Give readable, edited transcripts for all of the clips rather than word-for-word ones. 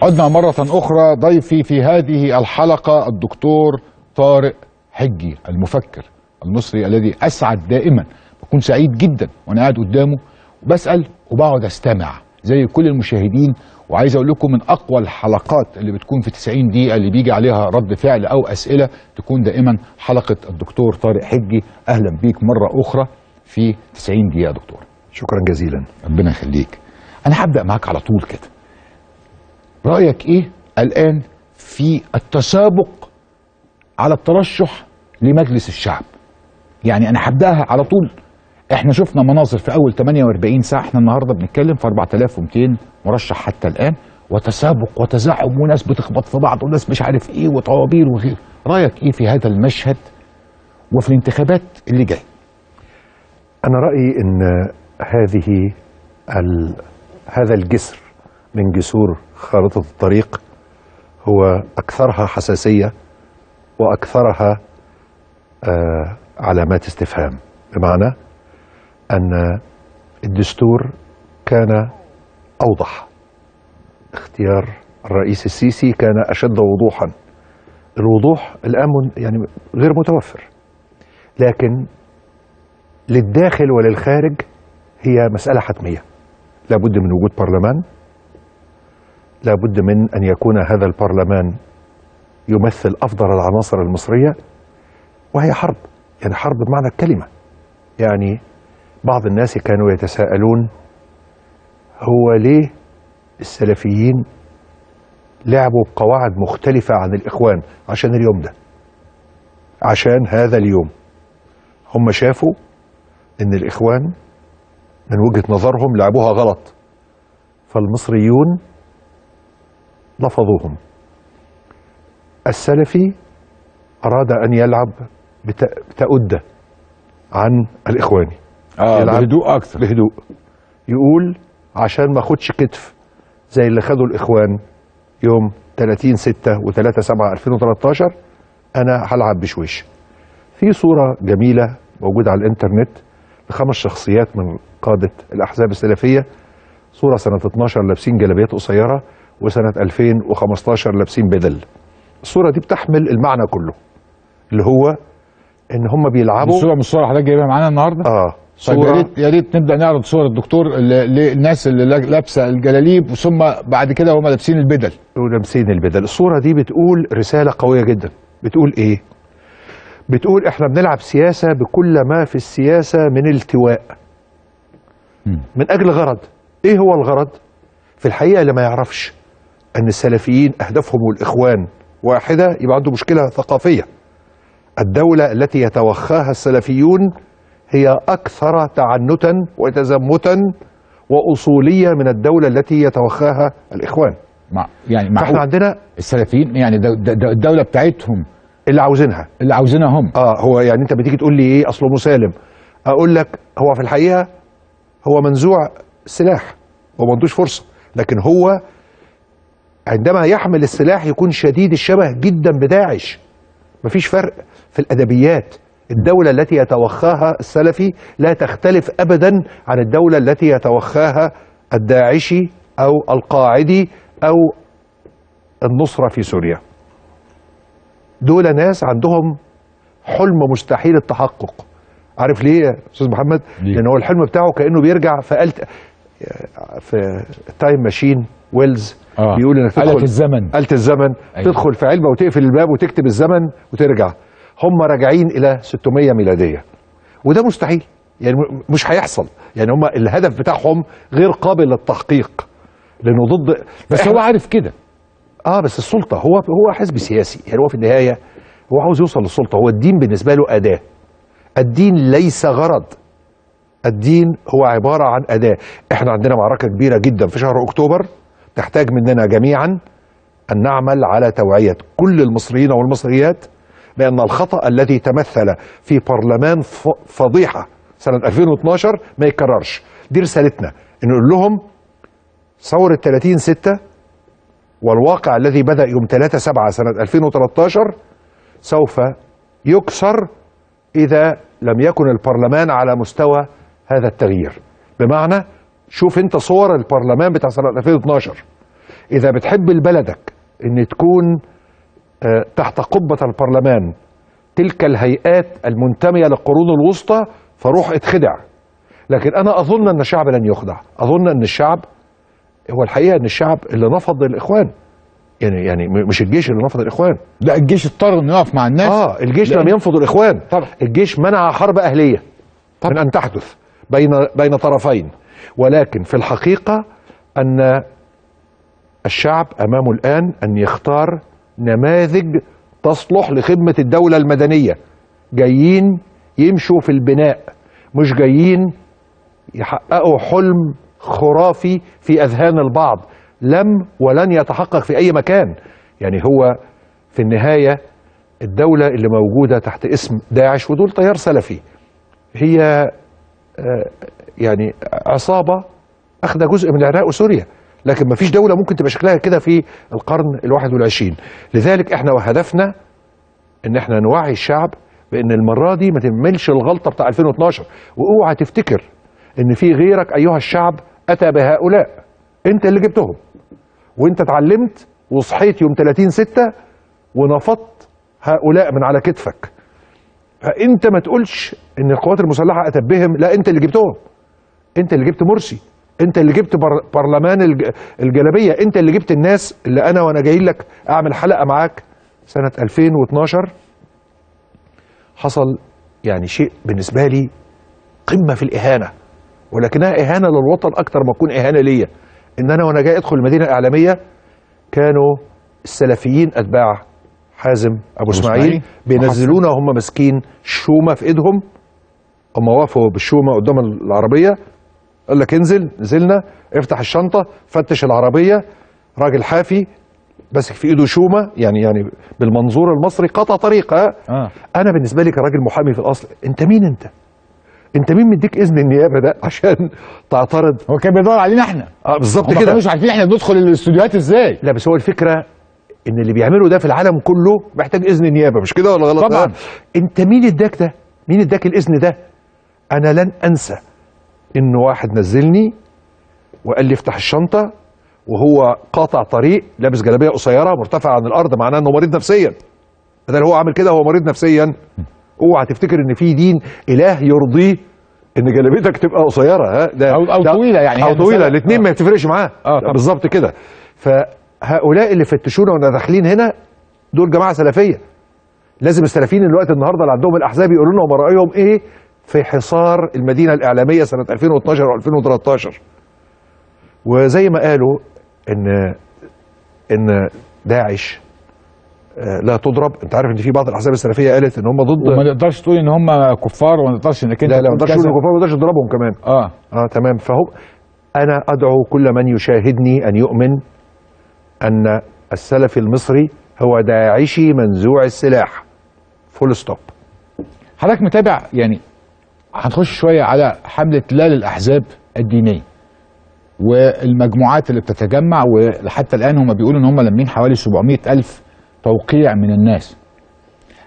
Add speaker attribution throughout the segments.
Speaker 1: عدنا مرة أخرى. ضيفي في هذه الحلقة الدكتور طارق حجي، المفكر المصري الذي أسعد دائما، بكون سعيد جدا وأنا قاعد قدامه وبسأل وبقعد أستمع زي كل المشاهدين. وعايز أقول لكم من أقوى الحلقات اللي بتكون في 90 دقيقة اللي بيجي عليها رد فعل أو أسئلة تكون دائما حلقة الدكتور طارق حجي. أهلا بيك مرة أخرى في 90 دقيقة يا دكتور.
Speaker 2: شكرا جزيلا.
Speaker 1: ربنا يخليك. أنا هبدأ معاك على طول كده. رأيك إيه الآن في التسابق على الترشح لمجلس الشعب؟ يعني أنا هبدأها على طول. احنا شفنا مناظر في أول 48 ساعة، احنا النهاردة بنتكلم في 4200 مرشح حتى الآن، وتسابق وتزاحم وناس بتخبط في بعض وناس مش عارف إيه وطوابير وغيره. رأيك إيه في هذا المشهد وفي الانتخابات اللي جاي؟
Speaker 2: أنا رأيي إن هذا الجسر من جسور خارطة الطريق هو أكثرها حساسية وأكثرها علامات استفهام، بمعنى أن الدستور كان أوضح، اختيار الرئيس السيسي كان أشد وضوحا. الوضوح الآن يعني غير متوفر، لكن للداخل وللخارج هي مسألة حتمية. لابد من وجود برلمان، لابد من أن يكون هذا البرلمان يمثل أفضل العناصر المصرية، وهي حرب، يعني حرب بمعنى الكلمة. يعني بعض الناس كانوا يتساءلون هو ليه السلفيين لعبوا بقواعد مختلفة عن الإخوان؟ عشان اليوم ده، عشان هذا اليوم. هم شافوا إن الإخوان من وجهة نظرهم لعبوها غلط، فالمصريون لفظوهم. السلفي أراد أن يلعب بتأدة عن الإخواني، يلعب
Speaker 1: بهدوء أكثر،
Speaker 2: بهدوء. يقول عشان ما أخدش كتف زي اللي خدوا الإخوان يوم 30/6 و3/7/2013، أنا هلعب بشويش. في صورة جميلة موجودة على الإنترنت لخمس شخصيات من قادة الأحزاب السلفية، صورة سنة 12 لابسين جلابيات قصيرة، وسنة 2015 لابسين بدل. الصورة دي بتحمل المعنى كله، اللي هو ان هم بيلعبوا.
Speaker 1: الصورة مش صورة حضرتك جايبها معانا النهارده؟
Speaker 2: صورة.
Speaker 1: طيب يا ريت نبدأ نعرض صور الدكتور للناس اللي لابسة الجلاليب ثم بعد كده هم لابسين البدل.
Speaker 2: ولابسين البدل. الصورة دي بتقول رسالة قوية جدا. بتقول ايه؟ بتقول احنا بنلعب سياسة بكل ما في السياسة من التواء، من اجل غرض. ايه هو الغرض؟ في الحقيقة اللي ما يعرفش ان السلفيين اهدافهم والاخوان واحدة يبقى عنده مشكلة ثقافية. الدولة التي يتوخاها السلفيون هي أكثر تعنتا وتزمتا وأصولية من الدولة التي يتوخاها الإخوان.
Speaker 1: يعني
Speaker 2: فاحنا عندنا
Speaker 1: السلفيين يعني الدولة بتاعتهم
Speaker 2: اللي عاوزينها،
Speaker 1: اللي عاوزينها هم.
Speaker 2: هو يعني أنت بتيجي تقول لي إيه أصله مسالم، أقول لك هو في الحقيقة هو منزوع سلاح، هو ما عندوش فرصة، لكن هو عندما يحمل السلاح يكون شديد الشبه جدا بداعش. مفيش فرق في الأدبيات. الدولة التي يتوخاها السلفي لا تختلف أبدا عن الدولة التي يتوخاها الداعشي أو القاعدي أو النصرة في سوريا. دول ناس عندهم حلم مستحيل التحقق. عارف ليه يا أستاذ محمد؟ لأن هو الحلم بتاعه كأنه بيرجع في في time machine ويلز. بيقول انك تدخل
Speaker 1: آلة الزمن،
Speaker 2: آلة الزمن. أيوة. تدخل في علبة وتقفل الباب وتكتب الزمن وترجع. هم راجعين إلى 600 ميلادية، وده مستحيل، يعني مش هيحصل. يعني هم الهدف بتاعهم غير قابل للتحقيق لأنه ضد.
Speaker 1: بس هو عارف كده.
Speaker 2: بس السلطة، هو حزب سياسي، يعني هو في النهاية هو عاوز يوصل للسلطة. هو الدين بالنسبة له أداة. الدين ليس غرض، الدين هو عبارة عن أداة. احنا عندنا معركة كبيرة جدا في شهر أكتوبر تحتاج مننا جميعا أن نعمل على توعية كل المصريين والمصريات بأن الخطأ الذي تمثل في برلمان فضيحة سنة 2012 ما يتكررش. دي رسالتنا، نقول لهم ثورة 30/6 والواقع الذي بدأ يوم 3/7 سنة 2013 سوف يكسر إذا لم يكن البرلمان على مستوى هذا التغيير. بمعنى شوف انت صور البرلمان بتاع سنة 2012، اذا بتحب لبلدك ان تكون تحت قبة البرلمان تلك الهيئات المنتمية للقرون الوسطى فروح اتخدع. لكن انا اظن ان الشعب لن يخدع. اظن ان الشعب هو الحقيقة ان الشعب اللي نفض الاخوان، يعني مش الجيش اللي نفض الاخوان،
Speaker 1: لا الجيش اضطر انه يقف مع الناس.
Speaker 2: الجيش لم ينفض الاخوان طبعا. الجيش منع حرب اهلية طبعا من ان تحدث بين طرفين، ولكن في الحقيقة ان الشعب امامه الان ان يختار نماذج تصلح لخدمة الدولة المدنية، جايين يمشوا في البناء، مش جايين يحققوا حلم خرافي في أذهان البعض لم ولن يتحقق في أي مكان. يعني هو في النهاية الدولة اللي موجودة تحت اسم داعش ودول تيار سلفي، هي يعني عصابة أخذ جزء من العراق وسوريا، لكن ما فيش دولة ممكن تبقى شكلها كده في القرن 21. لذلك احنا وهدفنا ان احنا نوعي الشعب بان المرة دي ما تعملش الغلطة بتاع 2012، واوعى تفتكر ان في غيرك ايها الشعب اتى بهؤلاء، انت اللي جبتهم، وانت اتعلمت وصحيت يوم 30/6 ونفضت هؤلاء من على كتفك. فانت ما تقولش ان القوات المسلحة اتت بهم، لا انت اللي جبتهم، انت اللي جبت مرسي، انت اللي جبت برلمان الجلابية، انت اللي جبت الناس اللي انا وانا جاي لك اعمل حلقة معاك سنة 2012 حصل يعني شيء بالنسبة لي قمة في الاهانة، ولكنها اهانه للوطن اكتر ما تكون اهانه ليا. ان انا وانا جاي ادخل المدينة الاعلامية كانوا السلفيين اتباع حازم ابو اسماعيل بينزلونا وهم ماسكين شومه في ايدهم، هم وقفوا بالشومه قدام العربية، قال لك انزل، نزلنا، افتح الشنطة، فتش العربية، راجل حافي ماسك في ايده شومه، يعني بالمنظور المصري قطع طريقه. انا بالنسبة لي كراجل محامي في الاصل، انت مين انت؟ انت مين مديك اذن النيابة ده عشان تعترض؟
Speaker 1: هو كان بيدور علينا احنا.
Speaker 2: بالظبط كده،
Speaker 1: مش عارفين احنا بندخل الاستوديوهات ازاي.
Speaker 2: لا بس هو الفكرة ان اللي بيعمله ده في العالم كله محتاج اذن النيابة، مش كده ولا غلط؟
Speaker 1: طبعا.
Speaker 2: انت مين اداك ده؟ مين اداك الاذن ده؟ انا لن انسى انه واحد نزلني وقال لي افتح الشنطة، وهو قاطع طريق لابس جلابية قصيرة مرتفعة عن الارض، معناه انه مريض نفسيا. بدل هو عامل كده هو مريض نفسيا. اوعى تفتكر ان في دين اله يرضيه ان جلابيتك تبقى قصيرة، ها ده
Speaker 1: او طويلة، يعني
Speaker 2: او طويلة، الاثنين ما يتفرقش معاه. بالظبط كده. فهؤلاء اللي فتشونا وانا داخلين هنا دول جماعة سلفية. لازم السلفيين الوقت النهارده اللي عندهم الاحزاب يقولوا لنا هم رايهم ايه في حصار المدينة الاعلامية سنة 2012 و2013. وزي ما قالوا ان داعش لا تضرب، انت عارف ان في بعض الاحزاب السلفية قالت ان هم ضد،
Speaker 1: وما نقدرش تقول ان هم كفار، وما نقدرش انك انت
Speaker 2: لا ما نقدرش تقول كفار، ما نقدرش تضربهم كمان. تمام. فهم انا ادعو كل من يشاهدني ان يؤمن ان السلفي المصري هو داعشي منزوع السلاح، full stop.
Speaker 1: حضرتك متابع، يعني هنخش شوية على حمله لا للاحزاب الدينية والمجموعات اللي بتتجمع، وحتى الان هم بيقولوا ان هم لامين حوالي 700,000 توقيع من الناس.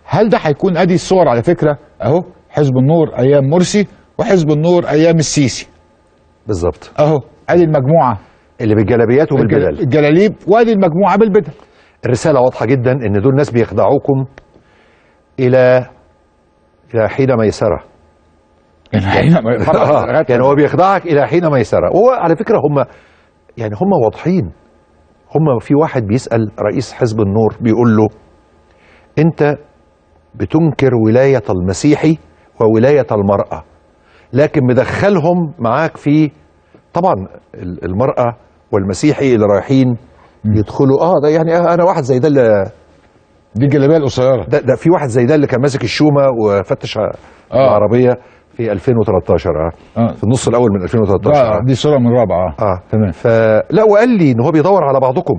Speaker 1: هل ده هيكون ادي الصور على فكرة اهو، حزب النور ايام مرسي وحزب النور ايام السيسي
Speaker 2: بالظبط،
Speaker 1: اهو ادي المجموعة
Speaker 2: اللي بالجلابيات وبالبدل،
Speaker 1: الجلاليب، وادي المجموعة بالبدل.
Speaker 2: الرسالة واضحة جدا ان دول ناس بيخدعوكم الى حين ميسرة. يعني هو بيخدعك الى حين ميسرة. وهو على فكرة هم يعني هم واضحين. هم في واحد بيسأل رئيس حزب النور بيقول له انت بتنكر ولاية المسيحي وولاية المرأة، لكن مدخلهم معاك في طبعا المرأة والمسيحي اللي رايحين يدخلوا. ده يعني انا واحد زي ده اللي
Speaker 1: دي الجلابية القصيرة،
Speaker 2: ده في واحد زي ده اللي كان ماسك الشومه وفتش العربية في 2013 في النص الاول من 2013.
Speaker 1: دي صوره من رابعه.
Speaker 2: تمام. فلا، وقال لي ان هو بيدور على بعضكم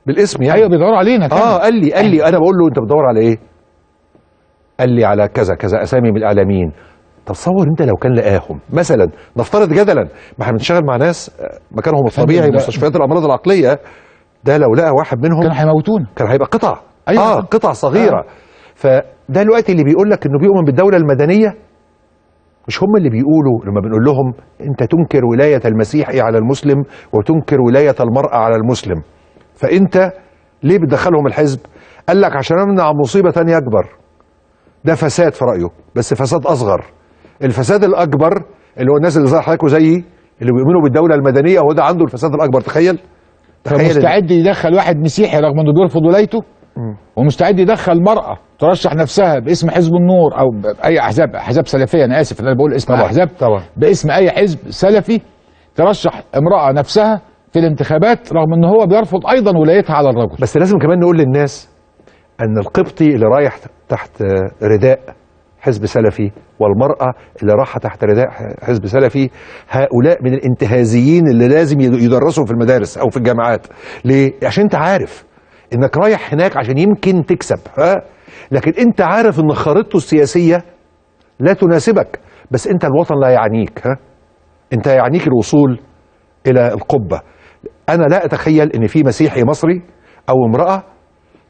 Speaker 2: بالاسم يعني.
Speaker 1: ايوه بيدور علينا.
Speaker 2: قال لي انا بقول له انت بتدور على ايه؟ قال لي على كذا كذا اسامي من الاعلاميين. طب تصور انت لو كان لقاهم مثلا، نفترض جدلا، ما احنا بنشتغل مع ناس مكانهم الطبيعي مستشفيات الامراض العقلية، ده لو لقى واحد منهم
Speaker 1: كانوا هيموتونا،
Speaker 2: كان هيبقى قطع. ايوه قطع صغيرة. فده الوقت اللي بيقول لك انه بيؤمن بالدولة المدنية، مش هم اللي بيقولوا لما بنقول لهم انت تنكر ولاية المسيحي على المسلم وتنكر ولاية المراة على المسلم، فانت ليه بتدخلهم الحزب؟ قال لك عشان امنع مصيبة ثانية اكبر. ده فساد في رايه، بس فساد اصغر. الفساد الاكبر اللي هو الناس اللي زي حضرتك وزيي اللي بيؤمنوا بالدولة المدنية، هو ده عنده الفساد الاكبر. تخيل،
Speaker 1: فمستعد يدخل واحد مسيحي رغم انه بيرفض ولايته، ومستعد يدخل مرأة ترشح نفسها باسم حزب النور او اي احزاب سلفية، انا اسف ان انا بقول اسم احزاب، طبعا باسم اي حزب سلفي ترشح امرأة نفسها في الانتخابات رغم ان هو بيرفض ايضا ولايتها على الرجل.
Speaker 2: بس لازم كمان نقول للناس ان القبطي اللي رايح تحت رداء حزب سلفي والمرأة اللي راحة تحت رداء حزب سلفي، هؤلاء من الانتهازيين اللي لازم يدرسوا في المدارس او في الجامعات. ليه؟ عشان انت عارف انك رايح هناك عشان يمكن تكسب، ها؟ لكن انت عارف ان خريطته السياسية لا تناسبك، بس انت الوطن لا يعنيك، ها؟ انت يعنيك الوصول الى القبة. انا لا اتخيل ان في مسيحي مصري او امرأة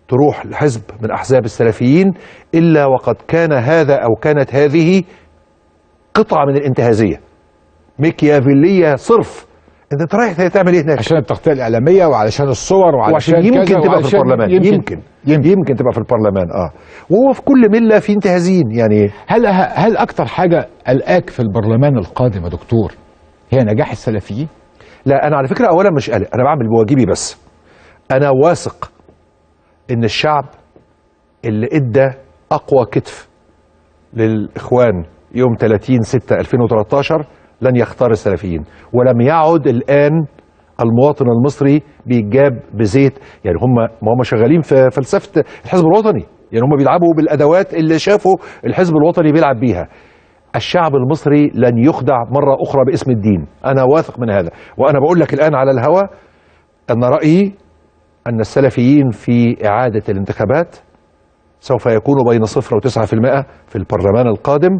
Speaker 2: تروح لحزب من احزاب السلفيين الا وقد كان هذا او كانت هذه قطعة من الانتهازية ميكيافيلية صرف. انت رايح تعمل ايه هناك؟
Speaker 1: عشان التغطية الاعلامية وعلشان الصور وعشان
Speaker 2: يمكن تبقى في البرلمان، يمكن تبقى في البرلمان. وهو في كل ملة في انتهازيين يعني.
Speaker 1: هل اكتر حاجة قلقاك في البرلمان القادم يا دكتور هي نجاح السلفيين؟
Speaker 2: لا، انا على فكرة اولا مش قلق، انا بعمل بواجبي، بس انا واثق ان الشعب اللي ادى اقوى كتف للاخوان يوم 30/6/2013 لن يختار السلفيين، ولم يعد الآن المواطن المصري بيجاب بزيت. يعني هم شغالين في فلسفة الحزب الوطني، يعني هم بيلعبوا بالأدوات اللي شافوا الحزب الوطني بيلعب بيها. الشعب المصري لن يخدع مرة أخرى باسم الدين، أنا واثق من هذا. وأنا بقول لك الآن على الهوى أن رأيي أن السلفيين في إعادة الانتخابات سوف يكونوا بين 0 و9% في البرلمان القادم،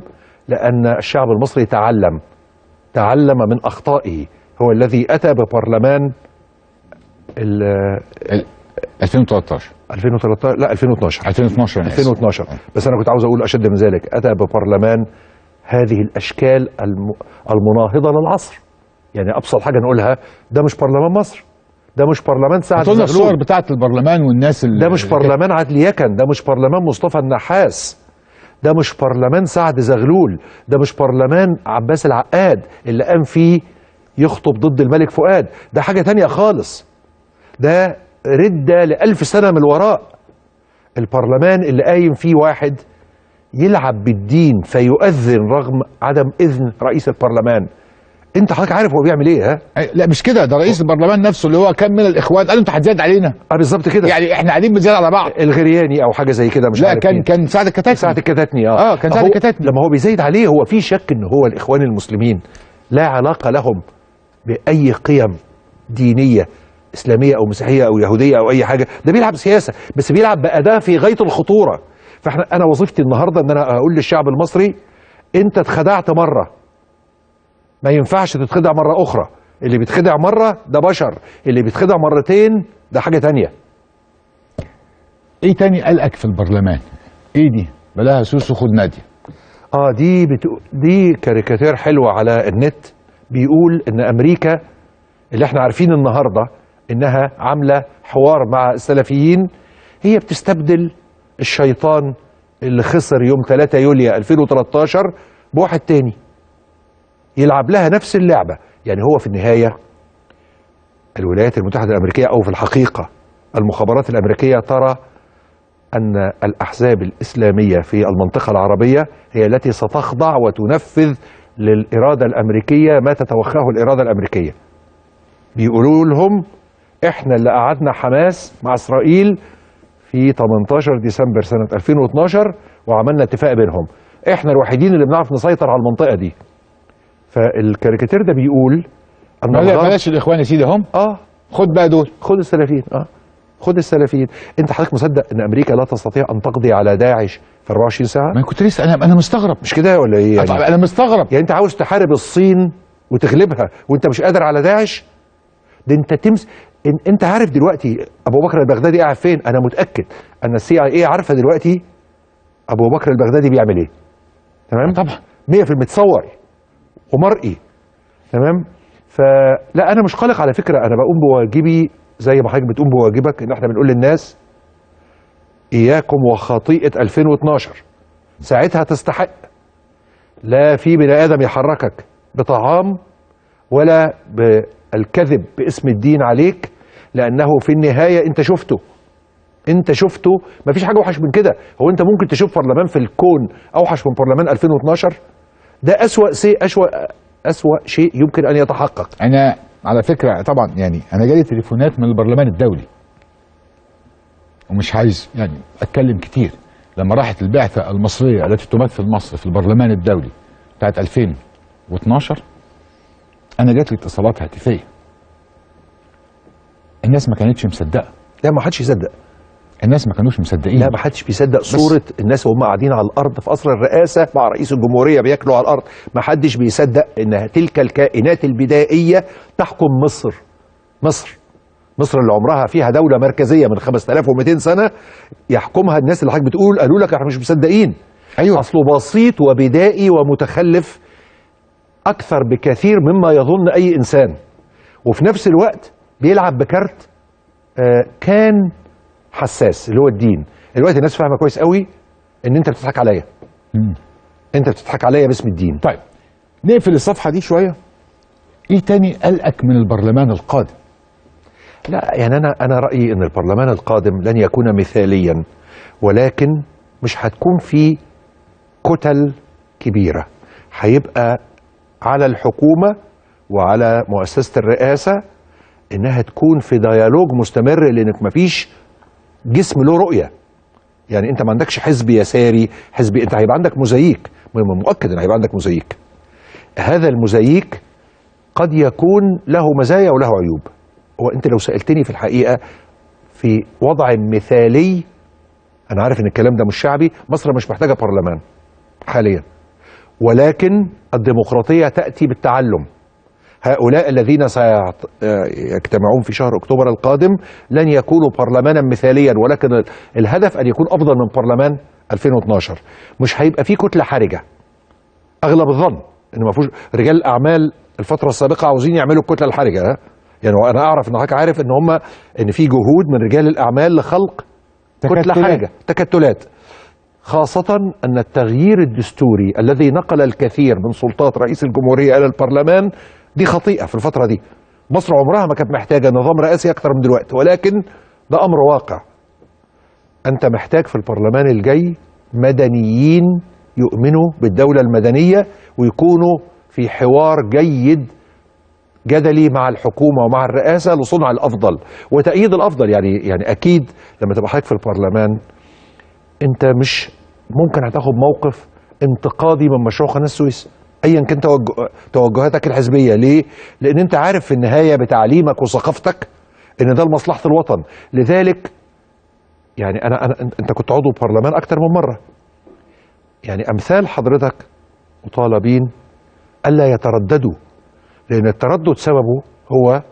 Speaker 2: لأن الشعب المصري تعلم من أخطائه. هو الذي أتى ببرلمان
Speaker 1: 2013
Speaker 2: لا 2012. بس أنا كنت عاوز أقول أشد من ذلك، أتى ببرلمان هذه الأشكال المناهضة للعصر. يعني أبسط حاجة نقولها، ده مش برلمان مصر، ده مش برلمان سعد زغلول.
Speaker 1: الصور بتاعت البرلمان والناس اللي
Speaker 2: ده مش برلمان عدلي يكن، ده مش برلمان مصطفى النحاس، ده مش برلمان سعد زغلول، ده مش برلمان عباس العقاد اللي قام فيه يخطب ضد الملك فؤاد. ده حاجة تانية خالص، ده ردة لألف سنة من الوراء. البرلمان اللي قايم فيه واحد يلعب بالدين فيؤذن رغم عدم إذن رئيس البرلمان. انت حضرتك عارف هو بيعمل ايه؟ ها؟
Speaker 1: لا مش كده، ده رئيس البرلمان نفسه اللي هو كان من الاخوان قال انت هتزيد علينا.
Speaker 2: بالظبط كده،
Speaker 1: يعني احنا قاعدين بنزيد على بعض.
Speaker 2: الغرياني او حاجة زي كده، مش
Speaker 1: لا
Speaker 2: عارف.
Speaker 1: كان كان سعد الكتاتني.
Speaker 2: سعد الكتاتني
Speaker 1: كان سعد الكتاتني
Speaker 2: لما هو بيزيد عليه، هو في شك ان هو الاخوان المسلمين لا علاقة لهم باي قيم دينية اسلامية او مسيحية او يهودية او اي حاجة. ده بيلعب سياسة، بس بيلعب باداة في غاية الخطورة. فاحنا انا وظيفتي النهارده ان انا اقول للشعب المصري انت اتخدعت مرة، ما ينفعش تتخدع مرة أخرى. اللي بيتخدع مرة ده بشر، اللي بيتخدع مرتين ده حاجة تانية.
Speaker 1: ايه تاني قلقك في البرلمان؟ ايه دي؟ بلاها سوسو خد نادية.
Speaker 2: دي كاريكاتير حلوة على النت، بيقول إن أمريكا اللي احنا عارفين النهاردة إنها عاملة حوار مع السلفيين، هي بتستبدل الشيطان اللي خسر يوم 3 يوليو 2013 بواحد تاني يلعب لها نفس اللعبة. يعني هو في النهاية الولايات المتحدة الأمريكية، أو في الحقيقة المخابرات الأمريكية، ترى أن الأحزاب الإسلامية في المنطقة العربية هي التي ستخضع وتنفذ للإرادة الأمريكية ما تتوخاه الإرادة الأمريكية. بيقولوا لهم إحنا اللي قعدنا حماس مع إسرائيل في 18 ديسمبر سنة 2012 وعملنا اتفاق بينهم، إحنا الوحيدين اللي بنعرف نسيطر على المنطقة دي. فالكاريكاتير ده بيقول ان
Speaker 1: بلاش الاخوان يا سيدي، هم خد بقى دول،
Speaker 2: خد السلفيين. خد السلفيين. انت حضرتك مصدق ان امريكا لا تستطيع ان تقضي على داعش في 24 ساعة؟
Speaker 1: ما كنت لسه انا مستغرب.
Speaker 2: مش كده ولا ايه يعني؟
Speaker 1: انا مستغرب.
Speaker 2: يعني انت عاوز تحارب الصين وتغلبها وانت مش قادر على داعش؟ ده انت انت عارف دلوقتي ابو بكر البغدادي قاعد فين؟ انا متاكد ان الCIA عارفه دلوقتي ابو بكر البغدادي بيعمل ايه. تمام؟
Speaker 1: طبعا
Speaker 2: 100% متصور ومرئي. تمام؟ فلا انا مش قلق على فكرة، انا بقوم بواجبي زي ما حضرتك بتقوم بواجبك، ان احنا بنقول للناس اياكم وخطيئة 2012، ساعتها تستحق. لا في بني ادم يحركك بطعام ولا بالكذب باسم الدين عليك، لانه في النهاية انت شفته، انت شفته، مفيش حاجة اوحش من كده. هو انت ممكن تشوف برلمان في الكون اوحش من برلمان 2012؟ ده اسوأ شيء، اسوأ شيء يمكن ان يتحقق.
Speaker 1: انا على فكرة طبعا يعني انا جالي تليفونات من البرلمان الدولي، ومش عايز يعني اتكلم كتير، لما راحت البعثة المصرية التي تمثل مصر في البرلمان الدولي بتاعت 2012، انا جات لي اتصالات هاتفيه، الناس ما كانتش مصدقه.
Speaker 2: لا، ما حدش يصدق،
Speaker 1: الناس ما كانوش مصدقين.
Speaker 2: لا، ما حدش بيصدق صورة الناس وهم قاعدين على الأرض في قصر الرئاسة مع رئيس الجمهورية بياكلوا على الأرض. ما حدش بيصدق إن تلك الكائنات البدائية تحكم مصر. مصر اللي عمرها فيها دولة مركزية من 5200 سنة يحكمها الناس اللي حضرتك بتقول قالوا لك احنا مش مصدقين.
Speaker 1: أيوة،
Speaker 2: أصله بسيط وبدائي ومتخلف أكثر بكثير مما يظن أي إنسان، وفي نفس الوقت بيلعب بكارت كان حساس اللي هو الدين. دلوقتي الناس فاهمه كويس قوي ان انت بتضحك عليا. انت بتضحك عليا باسم الدين.
Speaker 1: طيب نقفل الصفحة دي شوية. ايه تاني قلقك من البرلمان القادم؟
Speaker 2: لا يعني انا رايي ان البرلمان القادم لن يكون مثاليا، ولكن مش هتكون في كتل كبيرة. هيبقى على الحكومة وعلى مؤسسة الرئاسة انها تكون في ديالوج مستمر، لانك مفيش جسم له رؤية. يعني انت ما عندكش حزب يساري، حزب، انت هيبقى عندك موزاييك، مؤكد ان هيبقى عندك موزاييك. هذا الموزاييك قد يكون له مزايا وله عيوب. هو انت لو سألتني في الحقيقة في وضع مثالي، انا عارف ان الكلام ده مش شعبي، مصر مش محتاجة برلمان حاليا، ولكن الديمقراطية تأتي بالتعلم. هؤلاء الذين سيجتمعون في شهر أكتوبر القادم لن يكونوا برلمانا مثاليا، ولكن الهدف أن يكون أفضل من برلمان 2012. مش هيبقى فيه كتلة حرجة، أغلب الظن إن ما فيهوش رجال الأعمال الفترة السابقة عاوزين يعملوا الكتلة الحرجة. يعني أنا أعرف إن حضرتك عارف إن هم إن في جهود من رجال الأعمال لخلق كتلة حرجة، تكتلات، خاصة أن التغيير الدستوري الذي نقل الكثير من سلطات رئيس الجمهورية إلى البرلمان دي خطيئة في الفترة دي. مصر عمرها ما كانت محتاجة نظام رئاسي أكتر من دلوقتي، ولكن ده أمر واقع. أنت محتاج في البرلمان الجاي مدنيين يؤمنوا بالدولة المدنية ويكونوا في حوار جيد جدلي مع الحكومة ومع الرئاسة لصنع الأفضل وتأييد الأفضل. يعني أكيد لما تبقى حضرتك في البرلمان أنت مش ممكن هتاخد موقف انتقادي من مشروع قناة السويس ايا كان توجهاتك الحزبية. ليه؟ لان انت عارف في النهاية بتعليمك وثقافتك ان ده لمصلحة الوطن. لذلك يعني انا انت كنت عضو برلمان اكتر من مرة، يعني امثال حضرتك مطالبين الا يترددوا، لان التردد سببه هو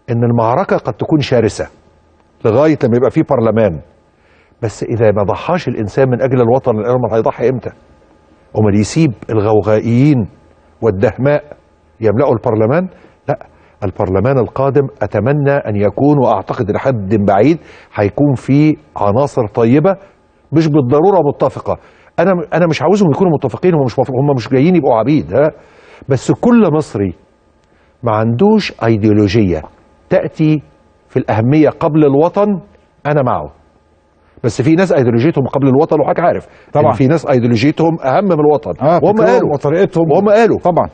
Speaker 2: ان المعركة قد تكون شرسة لغاية لما يبقى في برلمان. بس اذا ما ضحاش الانسان من اجل الوطن، الامر هيضحي امتى؟ امال يسيب الغوغائيين والدهماء يملأوا البرلمان؟ لا، البرلمان القادم أتمنى أن يكون، وأعتقد لحد بعيد هيكون فيه عناصر طيبة، مش بالضرورة متفقة. أنا مش عاوزهم يكونوا متفقين، هم مش جايين يبقوا عبيد، ها، بس كل مصري ما عندوش أيديولوجية تأتي في الأهمية قبل الوطن أنا معه. بس في ناس ايديولوجيتهم قبل الوطن، وحضرتك عارف طبعا في ناس ايديولوجيتهم اهم من الوطن، وهم قالوا
Speaker 1: وطريقتهم،
Speaker 2: وهم قالوا
Speaker 1: طبعا.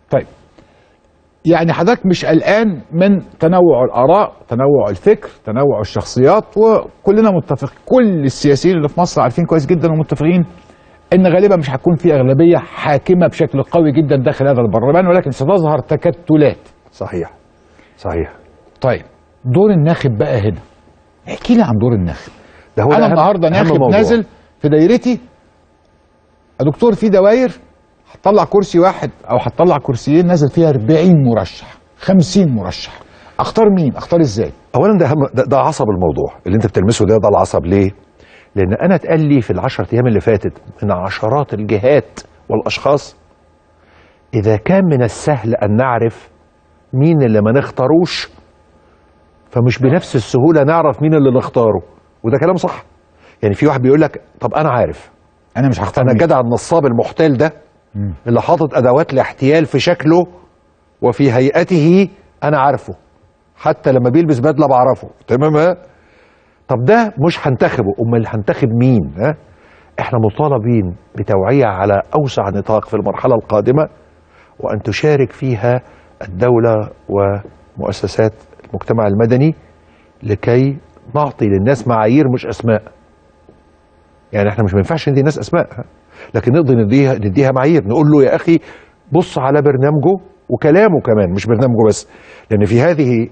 Speaker 1: طيب يعني حضرتك مش قلقان من تنوع الاراء، تنوع الفكر، تنوع الشخصيات، وكلنا متفق، كل السياسيين اللي في مصر عارفين كويس جدا ومتفقين ان غالبا مش هتكون في اغلبية حاكمه بشكل قوي جدا داخل هذا البرلمان، ولكن ستظهر تكتلات.
Speaker 2: صحيح صحيح.
Speaker 1: طيب دور الناخب بقى هنا، احكي لي عن دور الناخب.
Speaker 2: ده هو
Speaker 1: انا النهارده ناخب نازل في دايرتي يا دكتور، في دواير هتطلع كرسي واحد او هتطلع كرسيين نازل فيها 40 مرشح، 50 مرشح، اختار مين؟ اختار ازاي؟
Speaker 2: اولا ده عصب الموضوع اللي انت بتلمسه، ده العصب. ليه؟ لان انا اتقال لي في ال10 ايام اللي فاتت من عشرات الجهات والاشخاص، اذا كان من السهل ان نعرف مين اللي ما نختاروش، فمش بنفس السهولة نعرف مين اللي نختاره. وده كلام صح. يعني في واحد بيقول لك طب انا عارف،
Speaker 1: انا مش هختار،
Speaker 2: انا الجدع النصاب المحتال ده اللي حاطط ادوات الاحتيال في شكله وفي هيئته انا عارفه، حتى لما بيلبس بدله بعرفه، تمام؟ ها؟ طب ده مش هنتخبه، امال هنتخب مين؟ ها؟ احنا مطالبين بتوعيه على اوسع نطاق في المرحلة القادمة، وان تشارك فيها الدولة ومؤسسات المجتمع المدني لكي نعطي للناس معايير مش اسماء. يعني احنا مش ما ينفعش ندي الناس اسماء، لكن نقدر نديها معايير، نقول له يا اخي بص على برنامجه وكلامه كمان، مش برنامجه بس، لان في هذه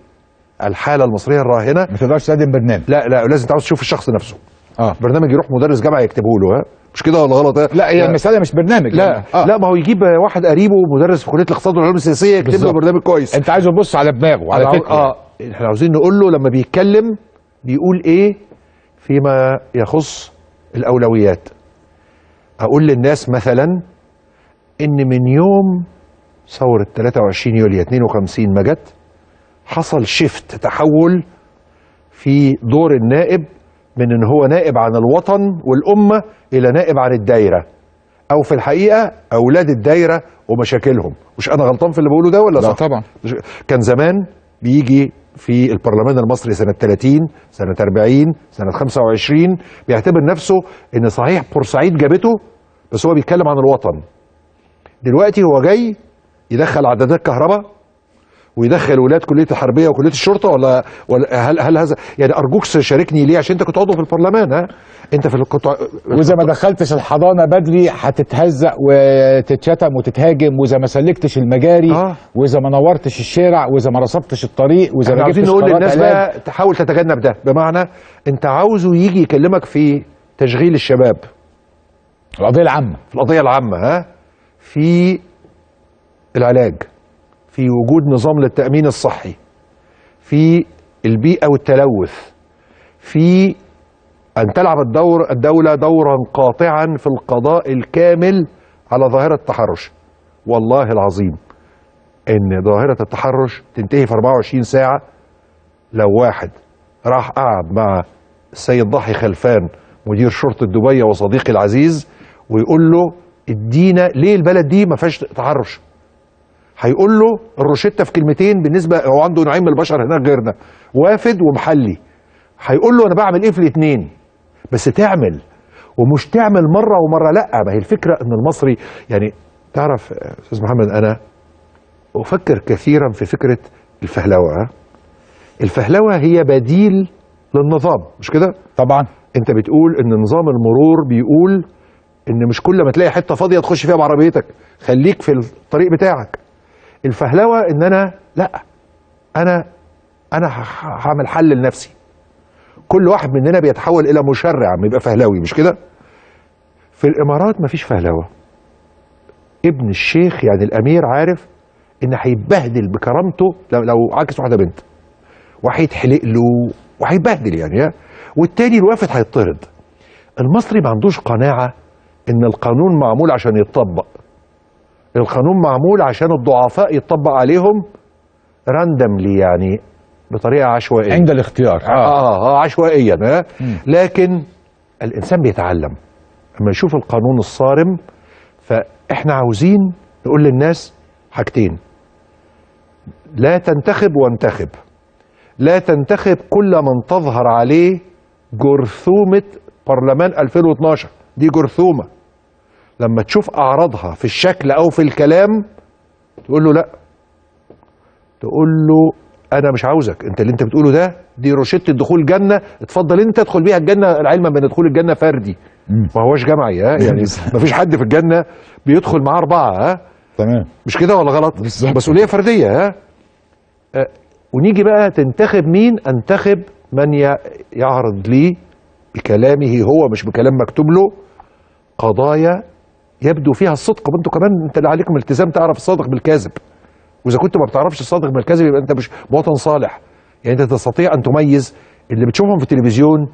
Speaker 2: الحالة المصرية الراهنة
Speaker 1: ما تقدرش تقدم برنامج.
Speaker 2: لا لا، لازم تعوز تشوف الشخص نفسه. برنامج يروح مدرس جامعه يكتبه له، ها؟ مش كده ولا غلط؟
Speaker 1: لا، هي المسالة مش برنامج.
Speaker 2: لا يعني. لا، ما هو يجيب واحد قريبه مدرس في كليه الاقتصاد والعلوم السياسية يكتب له برنامج كويس.
Speaker 1: انت عايزه تبص على دماغه، على فكرة.
Speaker 2: احنا عاوزين نقول له لما بيتكلم بيقول ايه فيما يخص الاولويات. اقول للناس مثلا ان من يوم ثورة 23 يوليو 52 ما جت، حصل شيفت، تحول في دور النائب من ان هو نائب عن الوطن والامه الى نائب عن الدايرة، او في الحقيقة اولاد الدايرة ومشاكلهم. مش انا غلطان في اللي بقوله ده ولا صح؟
Speaker 1: لا طبعا.
Speaker 2: كان زمان بيجي في البرلمان المصري سنة 30، سنة 40، سنة 25، بيعتبر نفسه ان صحيح بورسعيد جابته، بس هو بيتكلم عن الوطن. دلوقتي هو جاي يدخل عدادات كهرباء ويدخل ولاد كليه الحربية وكلية الشرطة، ولا هل هذا يعني؟ ارجوك شاركني ليه، عشان انت كنت عضو في البرلمان. ها انت في القطاع،
Speaker 1: واذا ما دخلتش الحضانة بدري هتتهزق وتتشتم وتتهاجم، واذا ما سلكتش المجاري، واذا ما نورتش الشارع، واذا ما رصفتش الطريق، واذا ما جبتش
Speaker 2: نقول للناس بقى تحاول تتجنب ده. بمعنى انت عاوزه يجي يكلمك في تشغيل الشباب،
Speaker 1: القضية العامة،
Speaker 2: في القضية العامة، ها، في العلاج، في وجود نظام للتأمين الصحي، في البيئة والتلوث، في أن تلعب الدولة دورا قاطعا في القضاء الكامل على ظاهرة التحرش. والله العظيم إن ظاهرة التحرش تنتهي في 24 ساعة لو واحد راح قعد مع السيد ضحي خلفان مدير شرطة دبي وصديقي العزيز ويقول له ادينا ليه البلد دي ما فيهاش تحرش. هيقول له الروشتة في كلمتين، بالنسبة هو عنده نوعين من البشر هناك غيرنا، وافد ومحلي. هيقول له انا بعمل ايه في الاثنين، بس تعمل، ومش تعمل مرة ومرة لا. ما هي الفكرة ان المصري، يعني تعرف استاذ محمد، انا افكر كثيرا في فكرة الفهلوة. الفهلوة هي بديل للنظام، مش كده؟
Speaker 1: طبعا.
Speaker 2: انت بتقول ان نظام المرور بيقول ان مش كل ما تلاقي حتة فاضية تخش فيها بعربيتك، خليك في الطريق بتاعك. الفهلوة ان انا لا، انا هعمل حل لنفسي. كل واحد مننا بيتحول الى مشرع، بيبقى فهلوي، مش كده؟ في الامارات مفيش فهلوة. ابن الشيخ يعني الامير عارف ان هيتبهدل بكرامته لو عاكس واحدة بنت، وهيتحلق له وهيتبهدل يعني، والتاني الوافد هيطرد. المصري ما عندوش قناعة ان القانون معمول عشان يتطبق. القانون معمول عشان الضعفاء يتطبق عليهم راندملي، يعني بطريقة عشوائية
Speaker 1: عند الاختيار.
Speaker 2: عشوائيا. لكن الانسان بيتعلم لما يشوف القانون الصارم. فاحنا عاوزين نقول للناس حاجتين: لا تنتخب وانتخب. لا تنتخب كل من تظهر عليه جرثومة برلمان 2012، دي جرثومة لما تشوف اعراضها في الشكل او في الكلام تقول له لا، تقول له انا مش عاوزك، انت اللي انت بتقوله ده دي روشته دخول جنة، اتفضل انت ادخل بيها الجنة. العلم ان دخول الجنة فردي ما هوش جمعي، ها يعني ما فيش حد في الجنة بيدخل معاه اربعة، ها
Speaker 1: تمام،
Speaker 2: مش كده ولا غلط؟ مسؤولية فردية، ها. ونيجي بقى تنتخب مين؟ انتخب من يعرض لي بكلامه هو، مش بكلام مكتوب له، قضايا يبدو فيها الصدق. وانتوا كمان انت اللي عليكم التزام تعرف الصادق بالكاذب، واذا كنت ما بتعرفش الصادق بالكاذب يبقى انت مش مواطن صالح. يعني انت تستطيع ان تميز اللي بتشوفهم في التلفزيون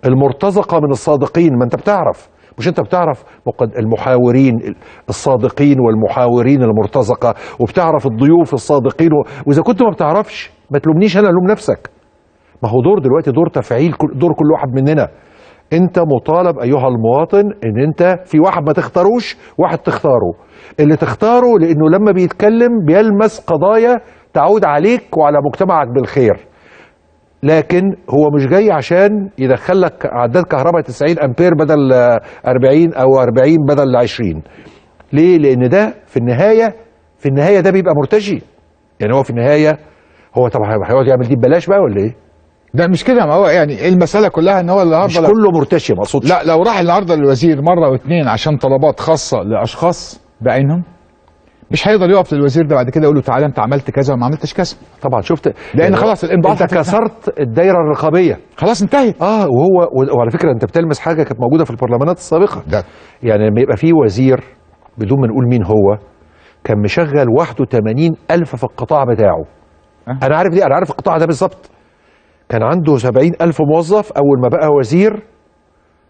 Speaker 2: المرتزقة من الصادقين، ما انت بتعرف، مش انت بتعرف المحاورين الصادقين والمحاورين المرتزقة، وبتعرف الضيوف الصادقين واذا كنت ما بتعرفش ما تلومنيش انا، لوم نفسك. ما هو دور دلوقتي، دور تفعيل، دور كل واحد مننا. انت مطالب ايها المواطن ان انت في واحد ما تختاروش، واحد تختاره. اللي تختاره لانه لما بيتكلم بيلمس قضايا تعود عليك وعلى مجتمعك بالخير. لكن هو مش جاي عشان يدخلك عداد كهرباء 90 امبير بدل 40 او 40 بدل 20. ليه؟ لان ده في النهاية ده بيبقى مرتشي. يعني هو في النهاية هو طبعا هيقعد يعمل دي ببلاش بقى ولا ايه؟
Speaker 1: ده مش كده. ما هو يعني المسالة كلها ان هو النهارده
Speaker 2: مش كله مرتشي، ما اقصدش.
Speaker 1: لا، لو راح النهارده للوزير مرة واثنين عشان طلبات خاصة لاشخاص بعينهم، مش هيقدر يقف للوزير ده بعد كده يقول له تعالى انت عملت كذا وما عملتش كذا.
Speaker 2: طبعا شفت،
Speaker 1: لان يعني خلاص الانبعاث،
Speaker 2: انت كسرت الدايرة الرقابية،
Speaker 1: خلاص انتهت.
Speaker 2: وهو وعلى فكرة انت بتلمس حاجة كانت موجودة في البرلمانات السابقة ده. يعني لما يبقى في وزير بدون ما نقول مين هو، كان مشغل 81,000 في القطاع بتاعه. انا عارف ليه، انا عارف القطاع ده بالظبط. كان عنده 70,000 موظف اول ما بقى وزير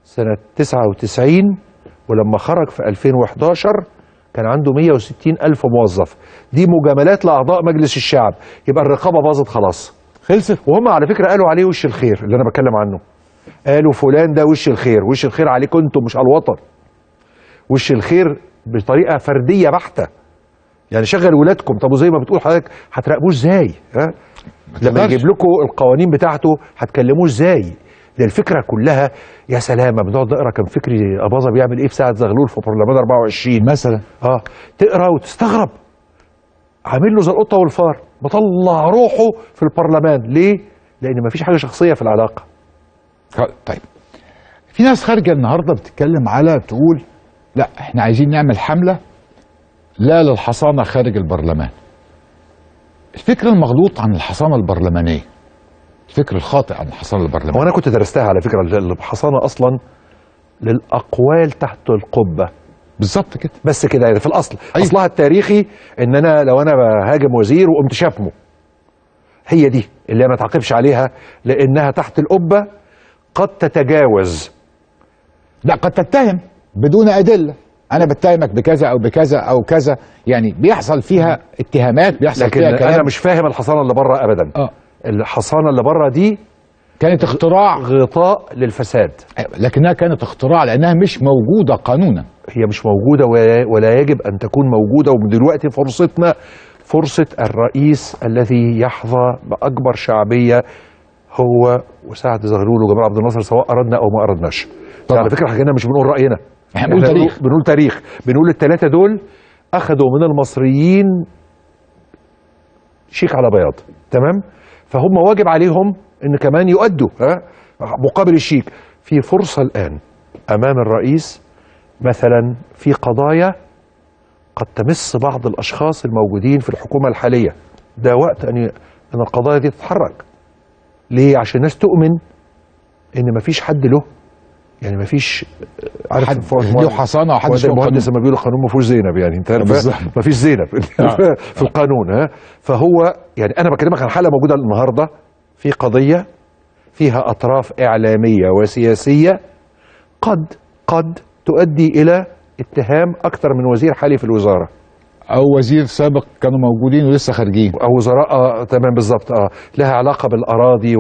Speaker 2: سنة 99، ولما خرج في 2011 كان عنده 160,000 موظف. دي مجاملات لأعضاء مجلس الشعب. يبقى الرقابة باظت خلاص،
Speaker 1: خلصت.
Speaker 2: وهم على فكرة قالوا عليه وش الخير اللي أنا بتكلم عنه. قالوا فلان ده وش الخير، وش الخير عليكم انتم مش على الوطن. وش الخير بطريقة فردية بحتة. يعني شغل ولادكم. طب وزي ما بتقول حضرتك هتراقبوه ازاي؟ ها؟ لما يجيب لكم القوانين بتاعته هتكلموه ازاي؟ ده الفكرة كلها. يا سلامه، بنقعد نقرا كان فكري اباظة بيعمل ايه في ساعة زغلول في برلمان 24
Speaker 1: مثلا.
Speaker 2: تقرا وتستغرب، عامل له زي القطة والفار، مطلع روحه في البرلمان. ليه؟ لان مفيش حاجة شخصية في العلاقة.
Speaker 1: طيب، في ناس خارجه النهارده بتتكلم على، تقول لا احنا عايزين نعمل حمله لا للحصانه خارج البرلمان. الفكر المغلوط عن الحصانة البرلمانية، الفكر الخاطئ عن الحصانة البرلمانية.
Speaker 2: وانا كنت درستها على فكرة. الحصانة اصلا للاقوال تحت القبة.
Speaker 1: بالظبط كده،
Speaker 2: بس كده يعني في الاصل. أيوة. اصلها التاريخي ان انا لو انا بهاجم وزير وقمت شاتمه، هي دي اللي ما تعاقبش عليها لانها تحت القبة، قد تتجاوز.
Speaker 1: لا، قد تتهم بدون ادلة. انا بتهمك بكذا او بكذا او كذا، يعني بيحصل فيها اتهامات، بيحصل
Speaker 2: لكن
Speaker 1: فيها كلام.
Speaker 2: انا مش فاهم الحصانة اللي بره ابدا. الحصانة اللي بره دي
Speaker 1: كانت اختراع،
Speaker 2: غطاء للفساد،
Speaker 1: لكنها كانت اختراع لانها مش موجودة قانونا.
Speaker 2: هي مش موجودة ولا يجب ان تكون موجودة. ومن دلوقتي فرصتنا، فرصة الرئيس الذي يحظى باكبر شعبية هو وسعد زغلول وجمال عبد الناصر، سواء اردنا او ما اردناش. على فكرة احنا مش بنقول راينا،
Speaker 1: احنا بنقول تاريخ.
Speaker 2: بنقول تاريخ، بنقول الثلاثة دول اخذوا من المصريين شيك على بياض، تمام؟ فهم واجب عليهم ان كمان يؤدوا مقابل الشيك. في فرصة الان امام الرئيس مثلا في قضايا قد تمس بعض الاشخاص الموجودين في الحكومة الحالية. ده وقت ان القضايا دي تتحرك. ليه؟ عشان الناس تؤمن ان مفيش حد له، يعني مفيش، عارف،
Speaker 1: حد له حصانه وحد
Speaker 2: له المهندس لما بيقولوا القانون ما فيهوش زينب، يعني انت عارف مفيش زينب في القانون. فهو يعني انا بكلمك عن حاله موجودة النهارده في قضية فيها اطراف اعلامية وسياسية قد تؤدي الى اتهام اكثر من وزير حالي في الوزارة،
Speaker 1: او وزير سابق كانوا موجودين ولسه خارجين،
Speaker 2: او وزراء. تمام بالظبط. لها علاقة بالاراضي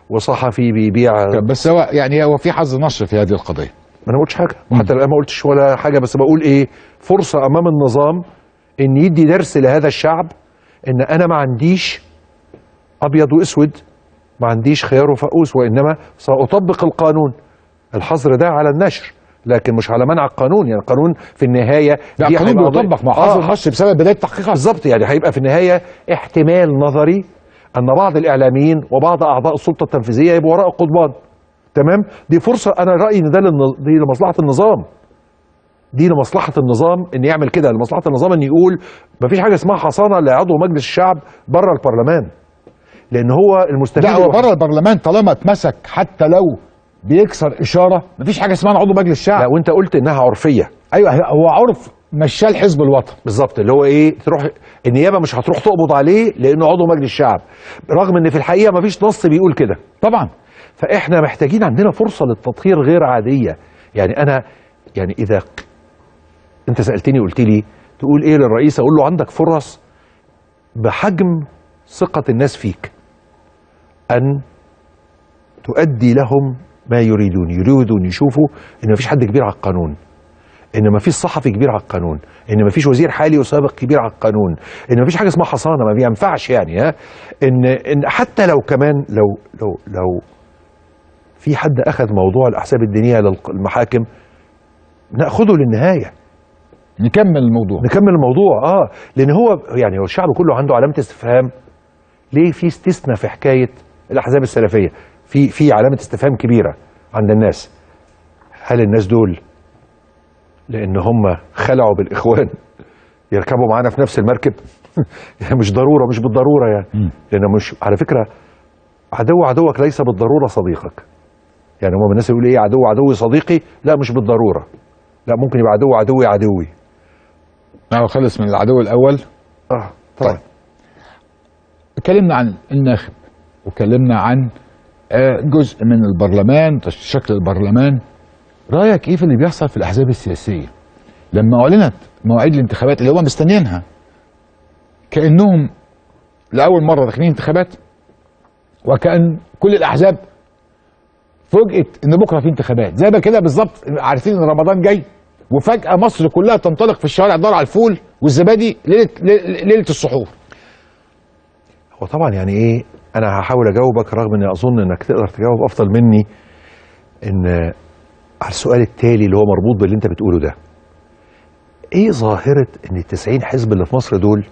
Speaker 2: وصحفي بيبيع.
Speaker 1: بس هو يعني هو في حظ نشر في هذه القضية.
Speaker 2: ما انا ما قلتش حاجة حتى الان، ما قلتش ولا حاجة، بس بقول ايه، فرصة امام النظام ان يدي درس لهذا الشعب ان انا ما عنديش ابيض واسود، ما عنديش خيار وفقوس، وانما ساطبق القانون. الحظر ده على النشر لكن مش على منع القانون. يعني القانون في النهاية،
Speaker 1: لا القانون بيطبق مع حظر النشر بسبب بداية تحقيقات.
Speaker 2: بالظبط، يعني هيبقى في النهاية احتمال نظري ان بعض الاعلاميين وبعض اعضاء السلطة التنفيذية يبقوا وراء القضبان. تمام؟ دي فرصة. انا رايي ان ده دي لمصلحة النظام. دي لمصلحة النظام ان يعمل كده، لمصلحة النظام ان يقول مفيش حاجة اسمها حصانه لعضو مجلس الشعب بره البرلمان، لان هو المستفيد.
Speaker 1: لا، هو بره البرلمان طالما اتمسك حتى لو بيكسر اشارة مفيش حاجة اسمها عضو مجلس الشعب.
Speaker 2: لا، وانت قلت انها عرفية.
Speaker 1: ايوه، هو عرف مشاه الحزب الوطني.
Speaker 2: بالظبط، اللي هو ايه، تروح النيابة مش هتروح تقبض عليه لانه عضو مجلس الشعب، رغم ان في الحقيقة مفيش نص بيقول كده
Speaker 1: طبعا.
Speaker 2: فاحنا محتاجين، عندنا فرصة للتطهير غير عادية. يعني انا، يعني اذا انت سالتني قلت لي تقول ايه للرئيس، اقول له عندك فرص بحجم ثقة الناس فيك ان تؤدي لهم ما يريدون. يريدون يشوفوا ان مفيش حد كبير على القانون، ان مفيش صحفي كبير على القانون، ان مفيش وزير حالي وسابق كبير على القانون، ان مفيش حاجة اسمها حصانه، ما بينفعش يعني. ها، ان حتى لو كمان لو لو لو في حد اخذ موضوع الاحزاب الدينية للمحاكم ناخده للنهاية،
Speaker 1: نكمل الموضوع،
Speaker 2: نكمل الموضوع. لان هو يعني هو الشعب كله عنده علامة استفهام، ليه في استثناء في حكاية الاحزاب السلفية؟ في علامة استفهام كبيرة عند الناس. هل الناس دول لان هم خلعوا بالاخوان يركبوا معانا في نفس المركب؟ مش ضرورة، مش بالضرورة يعني. لان مش على فكرة عدو عدوك ليس بالضرورة صديقك. يعني هم الناس يقولوا ايه، عدو عدوي صديقي؟ لا مش بالضرورة، لا ممكن يبقى عدو عدوي عدوي.
Speaker 1: خلص من العدو الاول. طيب اتكلمنا عن الناخب، واتكلمنا عن جزء من البرلمان، شكل البرلمان. رايك ايه في اللي بيحصل في الاحزاب السياسية لما اعلنت مواعيد الانتخابات اللي هم مستنيينها، كانهم لاول مرة داخلين انتخابات، وكأن كل الاحزاب فوجئت ان بكره في انتخابات، زي ما كده بالظبط عارفين ان رمضان جاي، وفجاة مصر كلها تنطلق في الشوارع تدور على الفول والزبادي ليلة السحور.
Speaker 2: هو طبعا يعني ايه، انا هحاول اجاوبك رغم اني اظن انك تقدر تجاوب افضل مني ان على السؤال التالي اللي هو مربوط باللي انت بتقوله ده. ايه ظاهره ان 90 حزب اللي في مصر دول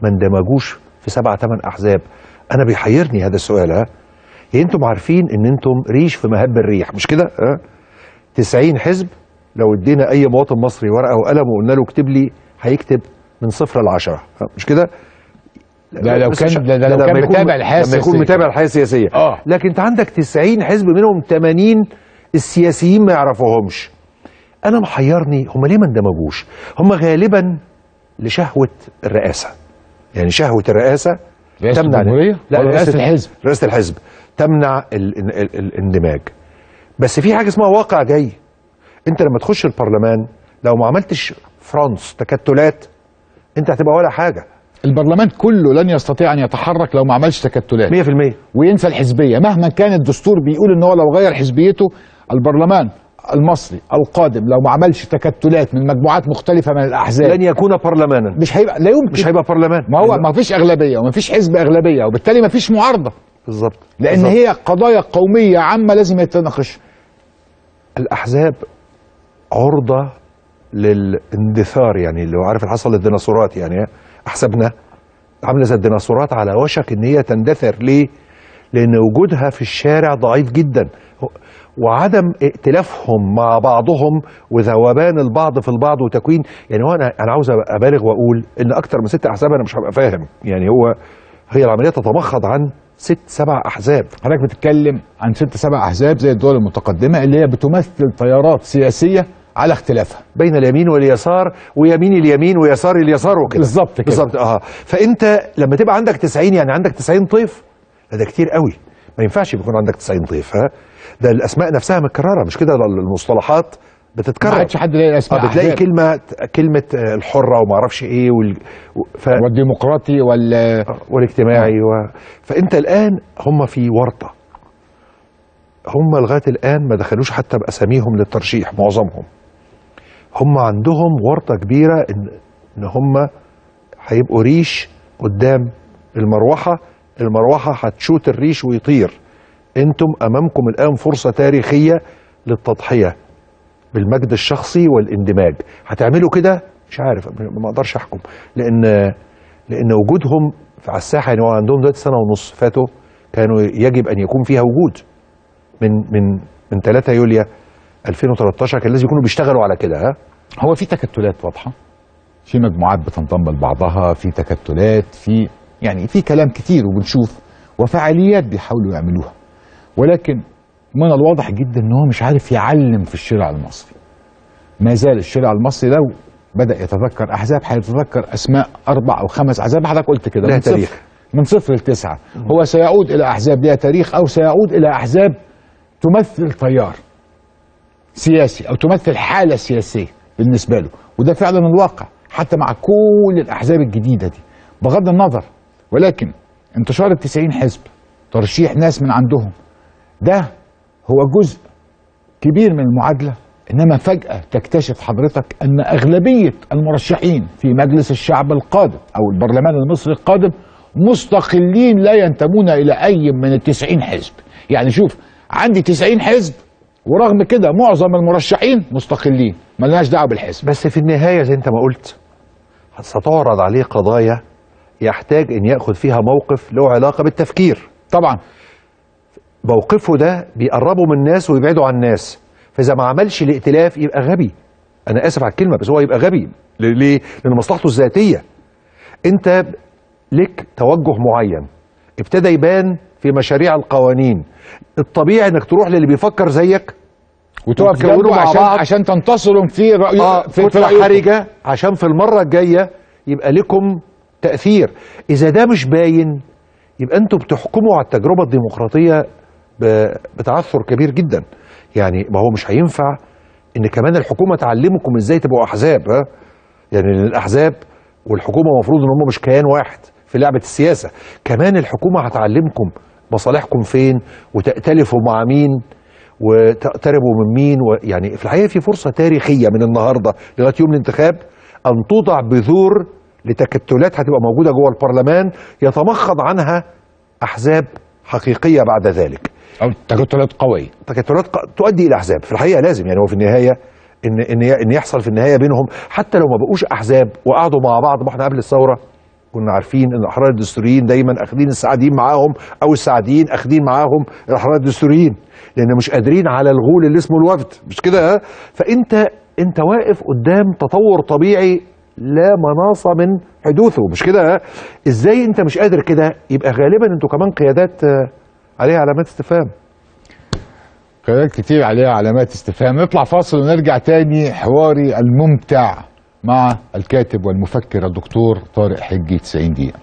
Speaker 2: ما اندمجوش في 7 8 احزاب؟ انا بيحيرني هذا السؤال. ها، يعني انتم عارفين ان انتم ريش في مهب الريح، مش كده؟ 90 حزب لو ادينا اي مواطن مصري ورقة وقلم وقلنا له اكتب لي، هيكتب من 0 ل 10، مش كده؟
Speaker 1: لا لو كان لو كان متابع الحياة السياسية،
Speaker 2: لما يكون متابع الحياة السياسية. لكن انت عندك 90 حزب منهم 80 السياسيين ما يعرفوهمش. انا محيرني هم ليه ما اندمجوش؟ هم غالبا لشهوة الرئاسة. يعني شهوة الرئاسة
Speaker 1: تمنع الجمهورية؟ لا، رئاسة الحزب،
Speaker 2: رئاسة الحزب تمنع الاندماج. بس في حاجة اسمها واقع جاي. انت لما تخش البرلمان لو ما عملتش فرانس تكتلات انت هتبقى ولا حاجة.
Speaker 1: البرلمان كله لن يستطيع ان يتحرك لو ما عملش تكتلات
Speaker 2: 100%،
Speaker 1: وينسى الحزبية مهما كان الدستور بيقول ان هو لو غير حزبيته. البرلمان المصري القادم لو ما عملش تكتلات من مجموعات مختلفة من الاحزاب
Speaker 2: لن يكون برلمانا،
Speaker 1: مش هيبقى، لا يمكن،
Speaker 2: مش هيبقى برلمان.
Speaker 1: ما هو ما فيش اغلبية وما فيش حزب اغلبية، وبالتالي ما فيش معارضة.
Speaker 2: بالظبط،
Speaker 1: لان
Speaker 2: بالزبط.
Speaker 1: هي قضايا قومية عامة لازم يتناقشها.
Speaker 2: الاحزاب عرضه للاندثار، يعني اللي هو عارف اللي حصل للديناصورات، يعني احزابنا عامله زي الديناصورات على وشك ان هي تندثر. ليه؟ لان وجودها في الشارع ضعيف جدا، وعدم ائتلافهم مع بعضهم وذوبان البعض في البعض وتكوين، يعني هو انا عاوز ابالغ واقول ان اكتر من 6 احزاب انا مش هبقى فاهم. يعني هي العملية تتمخض عن 6 7 احزاب.
Speaker 1: حضرتك بتتكلم عن 6 7 احزاب زي الدول المتقدمة اللي هي بتمثل تيارات سياسية على اختلافها
Speaker 2: بين اليمين واليسار، ويمين اليمين ويسار اليسار وكده.
Speaker 1: بالظبط كده،
Speaker 2: بالظبط. فانت لما تبقى عندك 90، يعني عندك 90 طيف، ده كتير قوي، ما ينفعش يكون عندك 90 طيف. ها، ده الاسماء نفسها متكررة، مش كده؟ المصطلحات بتتكرر،
Speaker 1: ما عادش حد يلاقي الاسماء.
Speaker 2: بتلاقي كلمة الحرة وما اعرفش ايه
Speaker 1: والديمقراطي
Speaker 2: والاجتماعي فانت الان هم في ورطة. هم لغاية الان ما دخلوش حتى باساميهم للترشيح، معظمهم هم عندهم ورطة كبيرة ان هم هيبقوا ريش قدام المروحة، المروحة هتشوت الريش ويطير. انتم امامكم الان فرصة تاريخية للتضحية بالمجد الشخصي والاندماج. هتعملوا كده؟ مش عارف، ما اقدرش احكم، لان وجودهم على الساحة، يعني هو عندهم دلوقتي 1.5 سنة فاتوا كانوا يجب ان يكون فيها وجود من 3 يوليو 2013 كان لازم يكونوا بيشتغلوا على كده. ها،
Speaker 1: هو في تكتلات واضحة، في مجموعات بتنضم لبعضها، في تكتلات، في يعني في كلام كتير وبنشوف وفعاليات بيحاولوا يعملوها، ولكن من الواضح جدا ان هو مش عارف يعلم في الشارع المصري. ما زال الشارع المصري لو بدأ يتذكر احزاب هيتذكر اسماء 4 أو 5 احزاب، حضرتك قلت كده
Speaker 2: لها تاريخ
Speaker 1: من 0 ل 9. هو سيعود الى احزاب لها تاريخ، او سيعود الى احزاب تمثل تيار سياسي او تمثل حاله سياسية بالنسبة له، وده فعلا الواقع حتى مع كل الاحزاب الجديدة دي بغض النظر. ولكن انتشار 90 حزب، ترشيح ناس من عندهم، ده هو جزء كبير من المعادلة، إنما فجأة تكتشف حضرتك أن أغلبية المرشحين في مجلس الشعب القادم أو البرلمان المصري القادم مستقلين لا ينتمون إلى أي من 90 حزب. يعني شوف، عندي 90 حزب ورغم كده معظم المرشحين مستقلين، ما لناش دعوة بالحزب.
Speaker 2: بس في النهاية زي انت ما قلت ستعرض عليه قضايا يحتاج ان ياخذ فيها موقف له علاقة بالتفكير.
Speaker 1: طبعا
Speaker 2: موقفه ده بيقربه من الناس ويبعده عن الناس، فاذا ما عملش الائتلاف يبقى غبي. انا اسف على الكلمة، بس هو يبقى غبي. ليه؟ لان مصلحته الذاتية. انت لك توجه معين ابتدى يبان في مشاريع القوانين، الطبيعي انك تروح للي بيفكر زيك
Speaker 1: وتقف جنبه عشان تنتصروا في رأيه، في رأيكم
Speaker 2: حرجة، عشان في المرة الجاية يبقى لكم تأثير. إذا ده مش باين يبقى أنتوا بتحكموا على التجربة الديمقراطية بتعثر كبير جدا. يعني ما هو مش هينفع إن كمان الحكومة تعلمكم إزاي تبقوا أحزاب، ها؟ يعني الأحزاب والحكومة المفروض إن هم مش كيان واحد في لعبة السياسة. كمان الحكومة هتعلمكم مصالحكم فين وتأتلفوا مع مين وتقتربوا من مين. يعني في الحقيقة في فرصة تاريخية من النهاردة لغاية يوم الانتخاب أن توضع بذور لتكتلات هتبقى موجودة جوه البرلمان يتمخض عنها أحزاب حقيقية بعد ذلك،
Speaker 1: أو تكتلات قوية،
Speaker 2: تكتلات تؤدي إلى أحزاب. في الحقيقة لازم، يعني هو في النهاية إن يحصل في النهاية بينهم، حتى لو ما بقوش أحزاب وقعدوا مع بعض. ما احنا قبل الثورة كنا عارفين ان الاحرار الدستوريين دايما اخدين السعديين معاهم، او السعديين اخدين معاهم الاحرار الدستوريين، لان مش قادرين على الغول اللي اسمه الوفد، مش كده؟ فانت واقف قدام تطور طبيعي لا مناص من حدوثه، مش كده؟ ازاي انت مش قادر كده؟ يبقى غالبا انتوا كمان قيادات عليها علامات استفهام.
Speaker 1: قيادات كتير عليها علامات استفهام. نطلع فاصل ونرجع تاني حواري الممتع مع الكاتب والمفكر الدكتور طارق حجي. 90 دقيقة.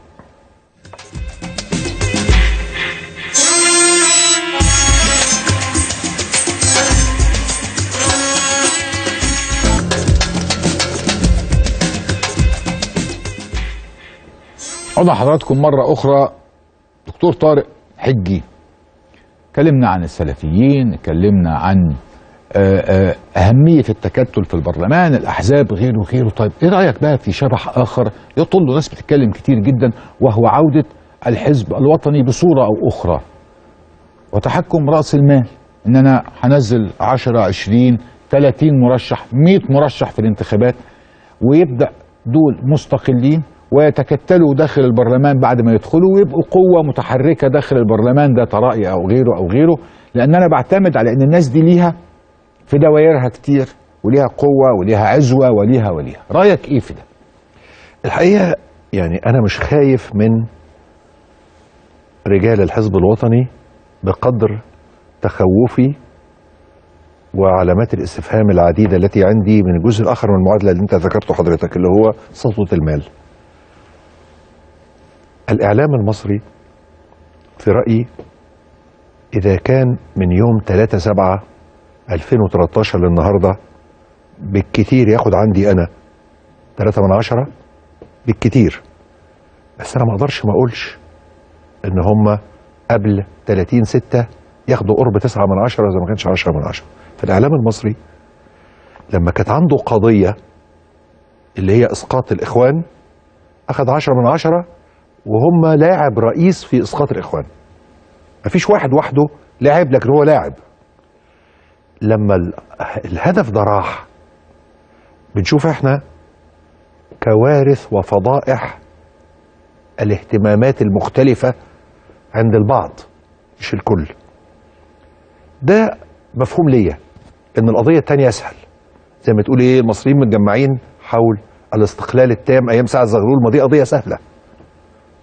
Speaker 1: عودنا حضراتكم مرة أخرى. دكتور طارق حجي، اتكلمنا عن السلفيين، اتكلمنا عن أهمية التكتل في البرلمان، الأحزاب، غيره وغيره. طيب إيه رأيك بقى في شبح آخر يطل ناس بتتكلم كتير جدا، وهو عودة الحزب الوطني بصورة أو أخرى وتحكم رأس المال، إن أنا هنزل 10 20 30 مرشح 100 مرشح في الانتخابات، ويبدأ دول مستقلين ويتكتلوا داخل البرلمان بعد ما يدخلوا ويبقوا قوة متحركة داخل البرلمان، ده رأي أو غيره أو غيره، لأن أنا بعتمد على إن الناس دي ليها في دوائرها كتير وليها قوة وليها عزوة وليها وليها. رأيك إيه في ده؟
Speaker 2: الحقيقة يعني أنا مش خايف من رجال الحزب الوطني بقدر تخوفي وعلامات الاستفهام العديدة التي عندي من الجزء الآخر من المعادلة اللي أنت ذكرته حضرتك، اللي هو سطوة المال. الإعلام المصري في رأيي إذا كان من يوم 3/7/2013 للنهاردة بالكتير ياخد عندي أنا 3 من 10 بالكتير، بس أنا ما أقدرش ما أقولش إن هم قبل 30/6 ياخدوا قرب 9 من 10 إذا ما كانش 10 من 10. فالإعلام المصري لما كانت عنده قضية اللي هي إسقاط الإخوان أخد 10 من 10، وهم لاعب رئيس في إسقاط الإخوان. مفيش واحد وحده لاعب، لكن هو لاعب. لما الهدف ده راح بنشوف احنا كوارث وفضائح الاهتمامات المختلفة عند البعض مش الكل. ده مفهوم ليا ان القضية التانية اسهل، زي ما تقول ايه المصريين متجمعين حول الاستقلال التام ايام سعد زغلول، ما دي قضية سهلة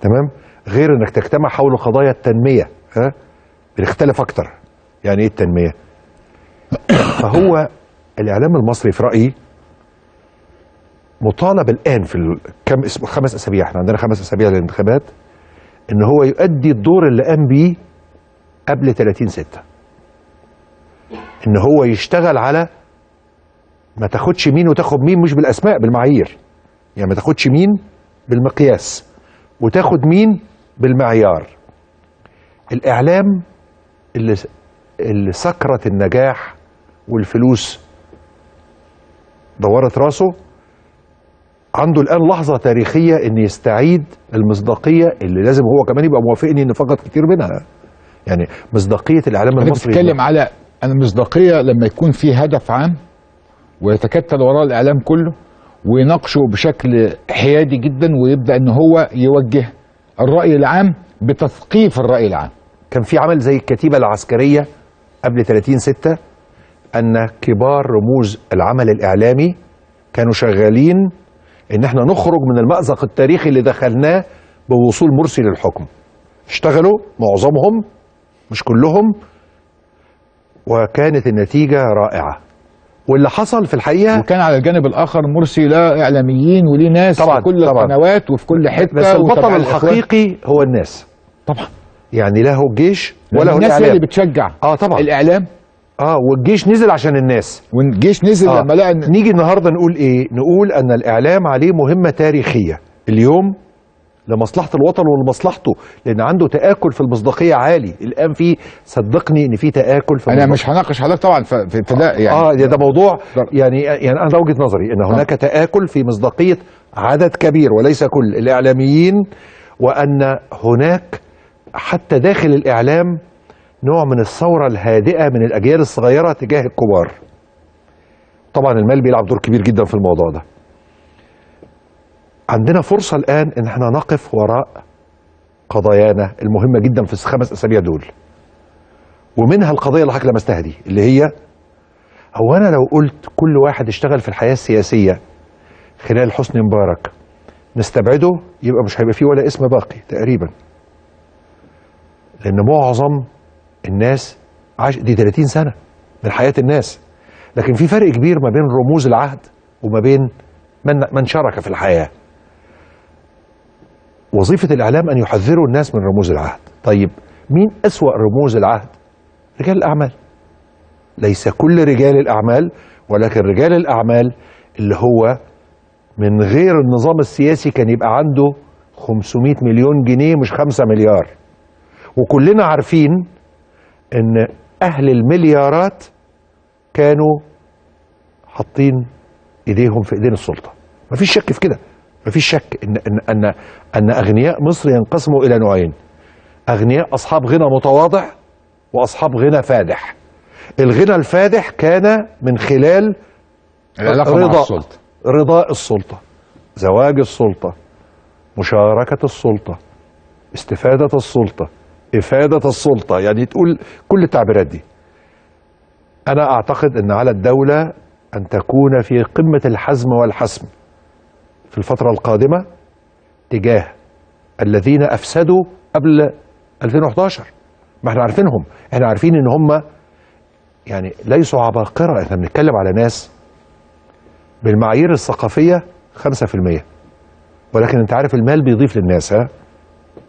Speaker 2: تمام، غير انك تجتمع حول قضايا التنمية، ها بنختلف اكتر يعني ايه التنمية. فهو الاعلام المصري في رأيي مطالب الان في كم 5 اسابيع، احنا عندنا 5 اسابيع للانتخابات، ان هو يؤدي الدور اللي قام بيه قبل 30/6، ان هو يشتغل على ما تاخدش مين وتاخد مين، مش بالاسماء بالمعايير، يعني ما تاخدش مين بالمقياس وتاخد مين بالمعيار. الاعلام اللي اللي سكرة النجاح والفلوس دورت راسه، عنده الآن لحظة تاريخية إن يستعيد المصداقية اللي لازم هو كمان يبقى موافقني إن فقد كتير منها. يعني مصداقية الإعلام المصري.
Speaker 1: بتتكلم على المصداقية لما يكون في هدف عام ويتكتل وراء الإعلام كله ويناقشه بشكل حيادي جدا، ويبدأ إن هو يوجه الرأي العام بتثقيف الرأي العام.
Speaker 2: كان في عمل زي الكتيبة العسكرية قبل 30/6، أن كبار رموز العمل الإعلامي كانوا شغالين إن احنا نخرج من المأزق التاريخي اللي دخلناه بوصول مرسي للحكم. اشتغلوا معظمهم، مش كلهم، وكانت النتيجة رائعة. واللي حصل في الحقيقة،
Speaker 1: وكان على الجانب الآخر مرسي لا إعلاميين وليه ناس
Speaker 2: طبعًا
Speaker 1: في كل القنوات وفي كل حتة،
Speaker 2: بس البطل الحقيقي هو الناس
Speaker 1: طبعا.
Speaker 2: يعني لا هو الجيش ولا هو
Speaker 1: الناس
Speaker 2: الإعلام
Speaker 1: اللي بتشجع
Speaker 2: طبعا
Speaker 1: الإعلام.
Speaker 2: والجيش نزل عشان الناس،
Speaker 1: والجيش نزل لما لقى
Speaker 2: نيجي النهارده نقول ايه؟ نقول ان الاعلام عليه مهمة تاريخية اليوم لمصلحة الوطن ولمصلحته، لان عنده تاكل في المصداقية عالي الان. في، صدقني ان في تاكل في
Speaker 1: انا مش هناقش حضرتك طبعا في ده يعني
Speaker 2: ده موضوع يعني انا ده وجهه نظري ان هناك تاكل في مصداقية عدد كبير وليس كل الاعلاميين، وان هناك حتى داخل الاعلام نوع من الثورة الهادئة من الأجيال الصغيرة تجاه الكبار. طبعا المال بيلعب دور كبير جدا في الموضوع ده. عندنا فرصة الآن إن احنا نقف وراء قضايانا المهمة جدا في ال5 أسابيع دول، ومنها القضية اللي حضرتك لمستها دي، اللي هي هو أنا لو قلت كل واحد اشتغل في الحياة السياسية خلال حسني مبارك نستبعده، يبقى مش هيبقى فيه ولا اسم باقي تقريبا، لأن معظم الناس عاش دي 30 سنة من حياة الناس. لكن في فرق كبير ما بين رموز العهد وما بين من شارك في الحياة. وظيفة الإعلام أن يحذروا الناس من رموز العهد. طيب مين أسوأ رموز العهد؟ رجال الأعمال. ليس كل رجال الأعمال، ولكن رجال الأعمال اللي هو من غير النظام السياسي كان يبقى عنده 500 مليون جنيه مش 5 مليار. وكلنا عارفين ان اهل المليارات كانوا حاطين ايديهم في ايدين السلطة. مفيش شك في كده، مفيش شك ان ان ان ان اغنياء مصر ينقسموا الى نوعين: اغنياء اصحاب غنى متواضع واصحاب غنى فادح. الغنى الفادح كان من خلال
Speaker 1: العلاقة مع السلطة،
Speaker 2: رضاء السلطة، زواج السلطة، مشاركة السلطة، استفاده السلطة، إفادة السلطة، يعني تقول كل التعبيرات دي. أنا أعتقد أن على الدولة أن تكون في قمة الحزم والحسم في الفترة القادمة تجاه الذين أفسدوا قبل 2011. ما احنا عارفينهم، احنا عارفين أن هم يعني ليسوا عباقرة. احنا بنتكلم على ناس بالمعايير الثقافية 5%، ولكن أنت عارف المال بيضيف للناس، ها؟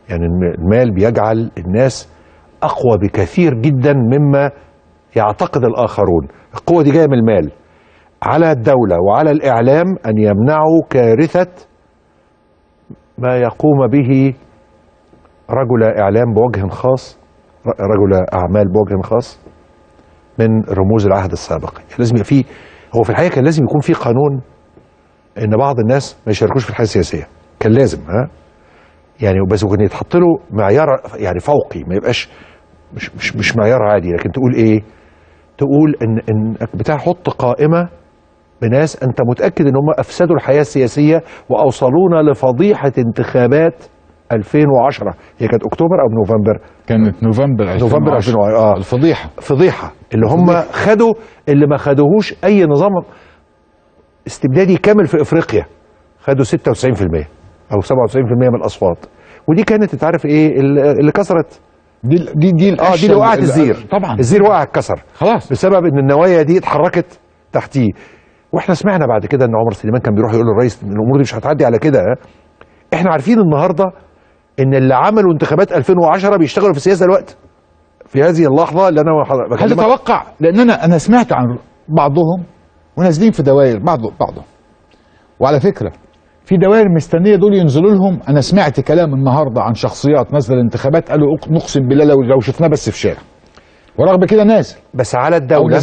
Speaker 2: يعني المال بيجعل الناس أقوى بكثير جدا مما يعتقد الآخرون. القوة دي جاية من المال. على الدولة وعلى الإعلام أن يمنعوا كارثة ما يقوم به رجل إعلام بوجه خاص، رجل أعمال بوجه خاص من رموز العهد السابق. لازم يبقى فيه، هو في الحقيقة كان لازم يكون في قانون إن بعض الناس ما يشاركوش في الحياة السياسية، كان لازم، ها؟ يعني بس كان يتحط له معيار يعني فوقي، ما يبقاش مش معيار عادي، لكن تقول ايه؟ تقول ان بتاع حط قائمة بناس انت متاكد ان هم افسدوا الحياة السياسية واوصلونا لفضيحه انتخابات 2010. هي كانت اكتوبر او نوفمبر؟
Speaker 1: كانت نوفمبر 2010. الفضيحة،
Speaker 2: فضيحة اللي هم خدوا اللي ما خدوهوش اي نظام استبدادي كامل في افريقيا، خدوا 96% او 97% من الاصوات. ودي كانت انت عارف ايه اللي كسرت
Speaker 1: دي دي دي
Speaker 2: دي اللي وقعت الزير.
Speaker 1: طبعا
Speaker 2: الزير وقع اتكسر
Speaker 1: خلاص
Speaker 2: بسبب ان النوايا دي اتحركت تحتيه. واحنا سمعنا بعد كده ان عمر سليمان كان بيروح يقول للرئيس ان الامور دي مش هتعدي على كده. احنا عارفين النهارده ان اللي عملوا انتخابات 2010 بيشتغلوا في السياسة دلوقتي في هذه اللحظة اللي انا بكلمك.
Speaker 1: هل تتوقع؟ لان انا سمعت عن بعضهم ونازلين في دوائر بعضهم، وعلى فكرة في دوائر مستنيه دول ينزلوا لهم. انا سمعت كلام النهارده عن شخصيات نازله الانتخابات قالوا نقسم بالله لو شفناه بس في شارع. ورغم كده نازل.
Speaker 2: بس على الدولة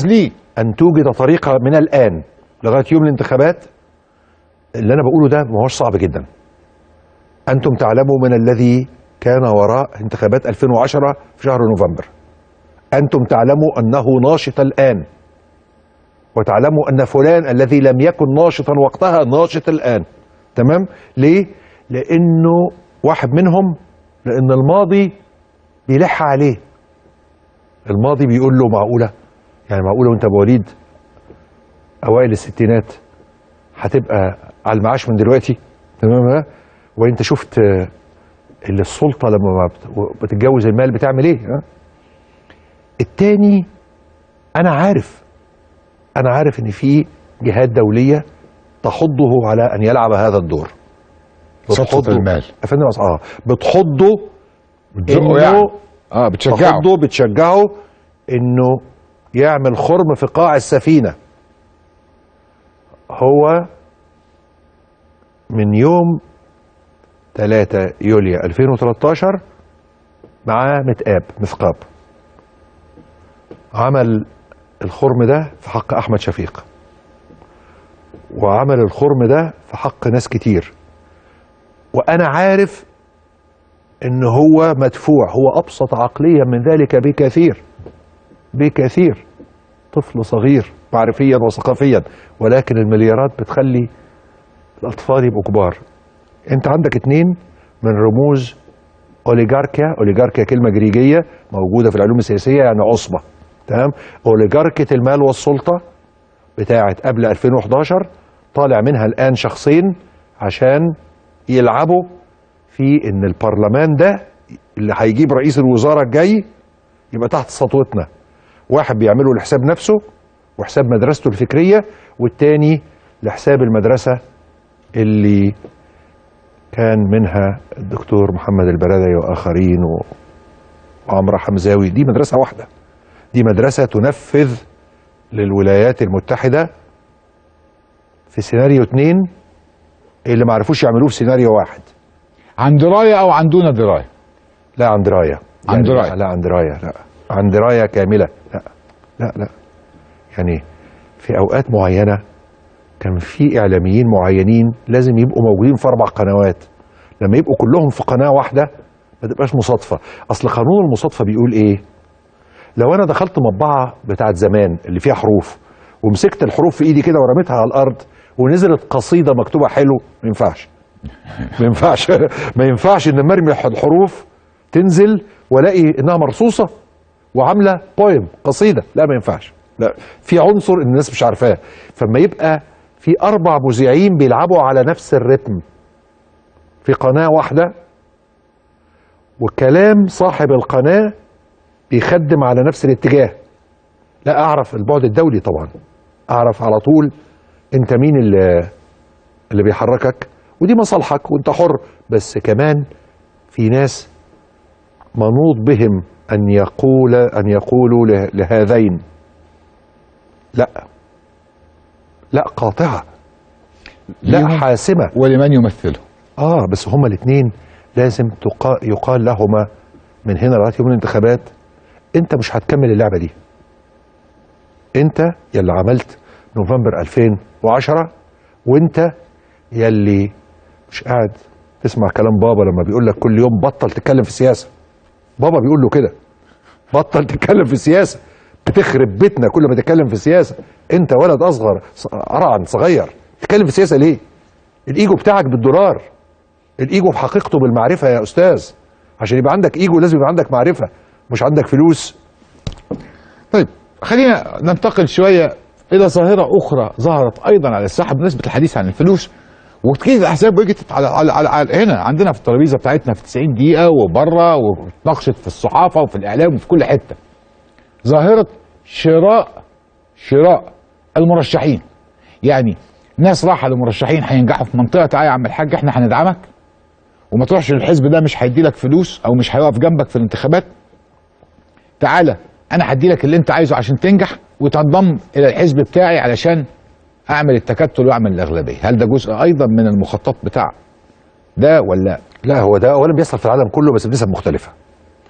Speaker 2: ان توجد طريقه من الان لغاية يوم الانتخابات. اللي انا بقوله ده ما هوش صعب جدا. انتم تعلموا من الذي كان وراء انتخابات 2010 في شهر نوفمبر. انتم تعلموا انه ناشط الان، وتعلموا ان فلان الذي لم يكن ناشطا وقتها ناشط الان. تمام؟ ليه؟ لانه واحد منهم، لان الماضي بيلح عليه. الماضي بيقول له معقولة؟ يعني معقولة وانت مواليد اوائل الستينات هتبقى على المعاش من دلوقتي؟ تمام؟ وانت شفت اللي السلطة لما بتتجوز المال بتعمل ايه؟ التاني انا عارف ان في جهات دولية تحضه على ان يلعب هذا الدور.
Speaker 1: سطوة المال
Speaker 2: يا فندم. بتحضه،
Speaker 1: بتزقه يعني. بتشجعه،
Speaker 2: بتحضه، بتشجعه انه يعمل خرم في قاع السفينة. هو من يوم 3 يوليو 2013 معاه مثقاب، عمل الخرم ده في حق أحمد شفيق، وعمل الخرم ده في حق ناس كتير، وأنا عارف إن هو مدفوع. هو أبسط عقليا من ذلك بكثير بكثير، طفل صغير معرفيا وثقافيا، ولكن المليارات بتخلي الأطفال يبقوا كبار. أنت عندك 2 من رموز أوليغاركيا. أوليغاركيا كلمة جريجية موجودة في العلوم السياسية، يعني عصبة. تمام؟ أوليغاركية المال والسلطة بتاعت قبل 2011 طالع منها الآن شخصين عشان يلعبوا في إن البرلمان ده اللي هيجيب رئيس الوزارة الجاي يبقى تحت سطوتنا. واحد بيعمله لحساب نفسه وحساب مدرسته الفكرية، والتاني لحساب المدرسة اللي كان منها الدكتور محمد البرادعي وآخرين وعمرو حمزاوي. دي مدرسة واحدة، دي مدرسة تنفذ للولايات المتحدة في سيناريو 2 اللي ما عرفوش يعملوه في سيناريو 1.
Speaker 1: عن دراية أو عن دون دراية؟
Speaker 2: لا عن دراية.
Speaker 1: عن دراية.
Speaker 2: لا عن دراية، لا عن دراية كاملة. لا لا لا، يعني في أوقات معينة كان في إعلاميين معينين لازم يبقوا موجودين في 4 قنوات. لما يبقوا كلهم في قناة واحدة ما تبقاش مصادفة. أصل قانون المصادفة بيقول إيه؟ لو أنا دخلت مطبعة بتاعت زمان اللي فيها حروف ومسكت الحروف في إيدي كده ورميتها على الأرض ونزلت قصيدة مكتوبة حلو، ما ينفعش. ما ينفعش ما ينفعش إن مرمي الحروف تنزل والاقي إنها مرصوصة وعاملة بويم قصيدة، لا ما ينفعش. لا، في عنصر الناس مش عارفاه. فما يبقى في 4 مذيعين بيلعبوا على نفس الريتم في قناة واحدة، وكلام صاحب القناة بيخدم على نفس الاتجاه. لا أعرف البعد الدولي طبعا، أعرف على طول أنت مين اللي بيحركك، ودي مصالحك وأنت حر. بس كمان في ناس منوط بهم أن يقولوا لهذين لا، لا قاطعة، لا حاسمة،
Speaker 1: ولمن يمثله.
Speaker 2: بس هما الاثنين لازم يقال لهما من هنا لغاية يوم الانتخابات انت مش هتكمل اللعبة دي. انت يلي عملت نوفمبر 2010، وانت يلي مش قاعد تسمع كلام بابا لما بيقول لك كل يوم بطل تتكلم في السياسة. بابا بيقول له كده، بطل تتكلم في السياسة، بتخرب بيتنا كل ما تتكلم في السياسة. انت ولد اصغر، قرعن صغير، تتكلم في السياسة ليه؟ الايجو بتاعك بالدولار، الايجو في حقيقته بالمعرفة يا استاذ. عشان يبقى عندك ايجو لازم يبقى عندك معرفة، مش عندك فلوس.
Speaker 1: طيب خلينا ننتقل شوية الى ظاهره اخرى ظهرت ايضا على الساحة بالنسبة للحديث عن الفلوس، وكتير الاحزاب وجدت على على على هنا عندنا في الترابيزة بتاعتنا في 90 دقيقة وبره، واتناقشت في الصحافة وفي الاعلام وفي كل حتة. ظاهره شراء المرشحين. يعني ناس راحة لمرشحين هينجحوا في منطقة، تعالى يا عم الحاج احنا هندعمك، وما تروحش للحزب ده مش هيدي لك فلوس او مش هيقف جنبك في الانتخابات، تعالى انا هدي لك اللي انت عايزه عشان تنجح وتنضم الى الحزب بتاعي علشان اعمل التكتل واعمل الاغلبية. هل ده جزء ايضا من المخطط بتاع ده ولا
Speaker 2: لا؟ هو ده اولا بيحصل في العالم كله بس بنسب مختلفة.